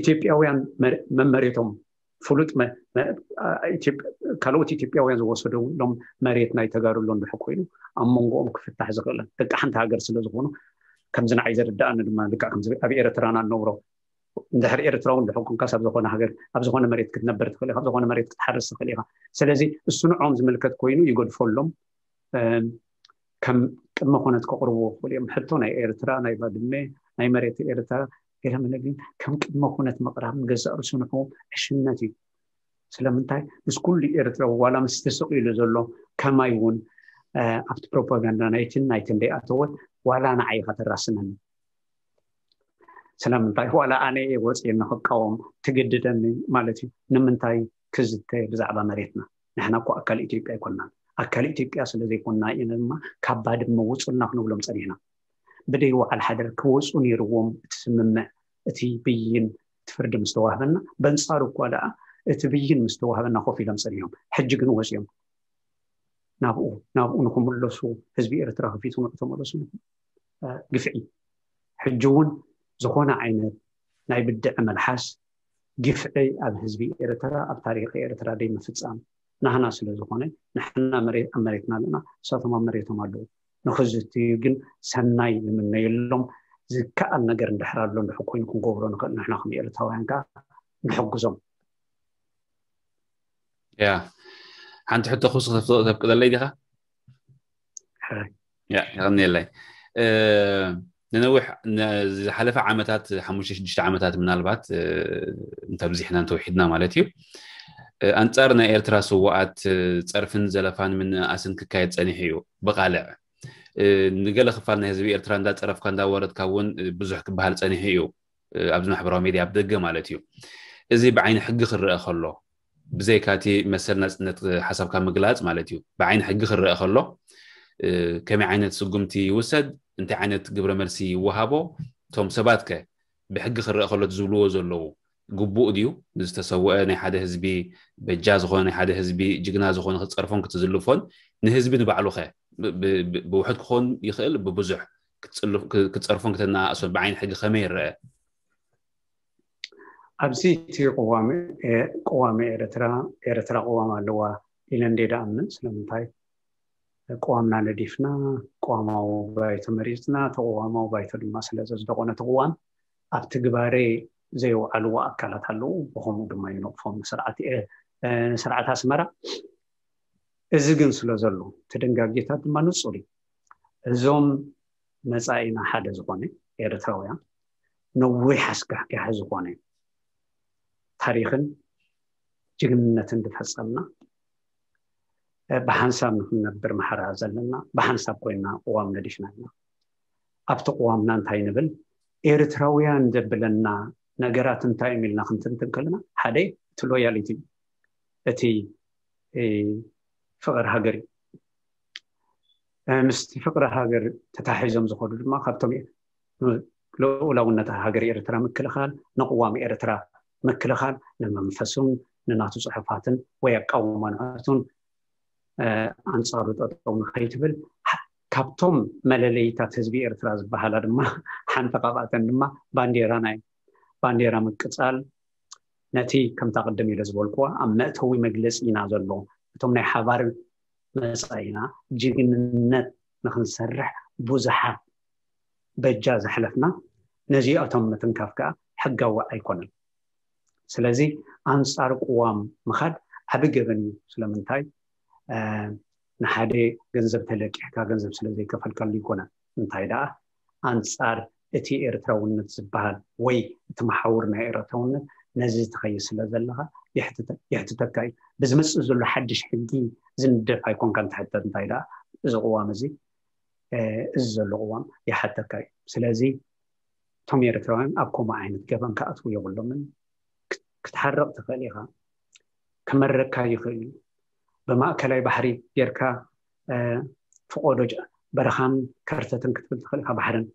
ኢትዮጵያውያን መመሬቶም ፍሉጥ ካልኦት ኢትዮጵያውያን ዝወሰደሎም መሬት ናይ ተጋሩ ኣሎ እንድሕር ኮይኑ ኣብ መንጎኦም ክፍታሕ ዝኽእልን ደቂ ሓንቲ ሃገር ስለ ዝኾኑ ከምዚ ንዓይ ዝርዳእኒ ድማ ልክዕ ከምዚ ኣብ ኤርትራና እንነብሮ እንድሕር ኤርትራዊ እንድሕር ኮንካስ ኣብ ዝኾነ ሃገር ኣብ ዝኾነ መሬት ክትነበር ትኽእል ኢኻ፣ ኣብ ዝኾነ መሬት ክትሓርስ ትኽእል ኢኻ። ስለዚ እሱ ንዕኦም ዝምልከት ኮይኑ ይገድፈሎም። ከም ቅድመ ኩነት ከቕርብዎ ክኽእሉ እዮም። ሕቶ ናይ ኤርትራ ናይ ባድመ ናይ መሬት ኤርትራ ገለመለ ግን ከም ቅድመ ኩነት ምቕራብ ንገዛእ ርእሱ ንዕኡ ዕሽነት እዩ። ስለምንታይ ምስ ኩሉ ኤርትራዊ ዋላ ምስ ተሰቒሉ ዘሎ ከማይ እውን ኣብቲ ፕሮፓጋንዳ ናይትን ናይትን ደይኣተወ ዋላ ንዓይ ኢኻ ተራስነኒ። ስለምንታይ ዋላ ኣነ እየ ወፅየ ንክቃወም ትግድደኒ ማለት እዩ። ንምንታይ ክዝተ ብዛዕባ መሬትና? ንሕና እኮ ኣካል ኢትዮጵያ ኣይኮንናን። ኣካል ኢትዮጵያ ስለ ዘይኮንና ኢና ድማ ካብ ባድመ ውፁልና ክንብሎም ፀኒሕና። ብደይ ወዓል ሓደር ክወፁ ነይርዎም እቲ ስምምዕ እቲ ብይን እቲ ፍርዲ ምስ ተዋህበና በንፃሩ እኳ ደኣ እቲ ብይን ምስ ተዋህበና ኮፍ ኢሎም ፀኒሖም። ሕጂ ግን ወፅዮም ናብኡ ናብኡ ንክምለሱ ህዝቢ ኤርትራ ከፊቱ ንዑ ተመለሱ ግፍዒ ሕጂ እውን ዝኾነ ዓይነት ናይ ብድዐ መልሓስ ግፍዒ ኣብ ህዝቢ ኤርትራ ኣብ ታሪክ ኤርትራ ደይ ምፍፃም ናህና ስለ ዝኾነ ንሕና መሬት ኣብ መሬትና ኣለና እሳቶም ኣብ መሬቶም ኣለዉ ንክዝትዩ ግን ሰናይ ንምነየሎም ዝከኣል ነገር እንድሕር ኣሎ እንድሕር ኮይኑ ክንገብሮ ንኽእል ንሕና ከም ኤርትራውያን ከዓ ንሕግዞም ያ ሓንቲ ሕቶ ክስ ተፍቅደለይ ዲኻ? ያ የቐንየለይ። ንነዊሕ ዝሓለፈ ዓመታት ሓሙሽተ ሽዱሽተ ዓመታት ምናልባት እንተብዚሕና እንተውሒድና ማለት እዩ ኣንጻር ናይ ኤርትራ ስዋኣት ጸርፍን ዘለፋን ምንእኣስን ክካየድ ጸኒሑ እዩ ብቃልዕ ንገለ ክፋል ናይ ህዝቢ ኤርትራ እንዳጸረፍካ እንዳወረድካ እውን ብዙሕ ክበሃል ጸኒሑ እዩ ኣብዚ ማሕበራዊ ሚድያ ኣብ ደገ ማለት እዩ እዚ ብዓይኒ ሕጊ ክረአ ከሎ ብዘይካ እቲ መሰል ናፅነት ሓሳብካ ምግላፅ ማለት እዩ ብዓይኒ ሕጊ ክረአ ከሎ ከመይ ዓይነት ስጉምቲ ይውሰድ እንታይ ዓይነት ግብረ መልሲ ይወሃቦ እቶም ሰባት ከ ብሕጊ ክረአ ከሎ ዝብልዎ ዘለዉ ግቡእ ድዩ ንዝተሰወአ ናይ ሓደ ህዝቢ በጃ ዝኾነ ናይ ሓደ ህዝቢ ጅግና ዝኾነ ክፀርፎን ክትዝልፎን ንህዝቢ ንባዕሉ ከ ብውሕድ ክኾን ይኽእል ብብዙሕ ክትፀርፎን ክተነኣእሶን ብዓይኒ ሕጊ ከመይ ይረአ ኣብዚ እቲ ቅዋሚ ኤርትራ ኤርትራ ቅዋም ኣለዋ ኢለ እንደ ደኣምን ስለምንታይ ቅዋምና ነዲፍና ቅዋማዊ ባይቶ መሪፅና ተቅዋማዊ ባይቶ ድማ ስለ ዘፅደቆ ነቲ ቅዋም ኣብ ትግባረ ዘየውዓልዎ ኣካላት ኣለዉ ብከምኡ ድማ ይነቕፎም ንስርዓት ኣስመራ እዚ ግን ስለ ዘሎ እቲ ድንጋጌታት ድማ ንፁር እዩ እዞም መፃኢና ሓደ ዝኾነ ኤርትራውያን ነዊሕ ኣስጋሕጋሒ ዝኾነ ታሪኽን ጅግንነትን ዝፈፀምና ብሓንሳብ ንክንነብር ማሕራ ዘለና ብሓንሳብ ኮይንና ቅዋም ነዲፍና ኢና ኣብቲ ቅዋምና እንታይ ንብል ኤርትራውያን ዘብለና ነገራት እንታይ እዮም ኢልና ክንትንትን ከለና ሓደ እቲ ሎያሊቲ እቲ ፍቕር ሃገር እዩ ምስቲ ፍቅሪ ሃገር ተታሒዞም ዝኸዱ ድማ ካብቶም ልኡላውነት ሃገር ኤርትራ ምክልኻል፣ ንቅዋም ኤርትራ ምክልኻል፣ ንመንፈሱን ንናቱ ጽሑፋትን ወይ ኣቃውማ ንዕቱን ኣንጻሩ ጠጠው ንኸይትብል፣ ካብቶም መለለይታት ህዝቢ ኤርትራ ዝበሃላ ድማ ሓንቲ ካብኣተን ድማ ባንዴራ ናይ ባንዴራ ምቅጻል፣ ነቲ ከምታ ቅድም ኢለ ዝበልኩዋ ኣብ መእተዊ መግለጺና ዘሎ እቶም ናይ ሓባር መጻኢና ጅግንነት ንክንሰርሕ ብዙሓት በጃ ዘሕለፍና፣ ነዚኣቶም ምትንካፍ ከዓ ሕጋዊ ኣይኮነን። ስለዚ ኣንጻር ቅዋም ምኻድ ዓቢ ገበን እዩ። ስለምንታይ? ንሓደ ገንዘብ ተለቂሕካ ገንዘብ ስለ ዘይከፈልካሉ ይኮነ። እንታይ ደኣ ኣንጻር እቲ ኤርትራውነት ዝበሃል ወይ እቲ መሓውር ናይ ኤርትራውነት ነዚ ትኸይድ ስለ ዘለኻ የሕትተካ እዩ። ብዝመጽእ ዘሎ ሓድሽ ሕጊ ዝንደፍ ኣይኮንካን ትሕተት። እንታይ ደኣ እዚ ቅዋም እዚ እዚ ዘሎ ቅዋም ይሓተካ እዩ። ስለዚ እቶም ኤርትራውያን ኣብ ከምኡ ዓይነት ገበን ክኣትዉ የብሎምን። ክትሓርቕ ትኽእል ኢኻ፣ ክመረካ ይኽእል እዩ። ብማእከላይ ባሕሪ ጌርካ ፍቆዶ በረኻን ከርተትን ክትብል ትኽእል ኢኻ። ባሕርን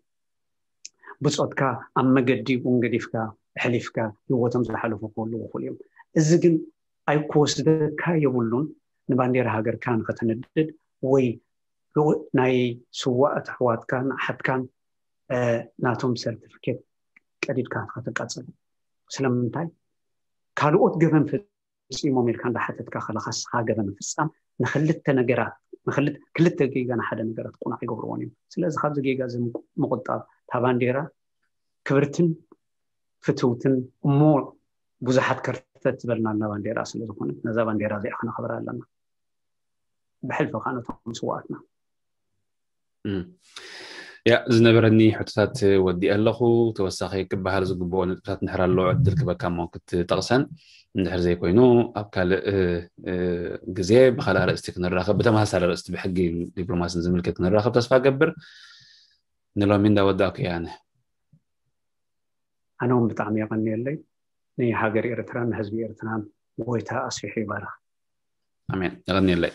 ብጾትካ ኣብ መገዲ እውን ገዲፍካ ኣሕሊፍካ ህይወቶም ዝሓለፉ ክህልዉ ይኽእሉ እዮም። እዚ ግን ኣይክወስደካ የብሉን። ንባንዴራ ሃገርካ ንኸተነድድ ወይ ናይ ስዋእት ኣሕዋትካን ኣሓትካን ናቶም ሰርቲፊኬት ቀዲድካ ንኸተቃጽል። ስለምንታይ? ካልኦት ገበን ፈጺሞም ኢልካ እንዳሓተትካ ከለኻ ንስኻ ገበን ምፍጻም ንክልተ ነገራት ንክልተ ክልተ ጌጋ ንሓደ ነገራት ቁኑዕ ኣይገብርዎን እዮም። ስለዚ ካብዚ ጌጋ እዚ ምቁጣብ፣ እታ ባንዴራ ክብርትን ፍትውትን እሞ ብዙሓት ከርተት ዝበልናላ ባንዴራ ስለ ዝኾነት ነዛ ባንዴራ እዚኣ ክነኽብራ ኣለና። ብሕልፊ ከዓ ነቶም ስውኣትና። ያ ዝነበረኒ ሕቶታት ወዲእ ኣለኹ። ተወሳኺ ክበሃል ዝግብኦ ነጥብታት እንድሕር ኣለዎ ዕድል ክበካ እሞ ክትጠቕሰን፣ እንድሕር ዘይኮይኑ ኣብ ካልእ ግዜ ብካልእ ኣርእስቲ ክንራኸብ፣ ብተመሳሳሊ ኣርእስቲ ብሕጊ ዲፕሎማሲን ዝምልከት ክንራኸብ ተስፋ ገብር። ንሎሚ እንዳወዳእኩ እየ ኣነ። ኣነ እውን ብጣዕሚ የቐንየለይ። ንሃገር ኤርትራን ንህዝቢ ኤርትራን ጎይታ ኣስፊሑ ይባርኽ። ኣሜን። የቐንየለይ።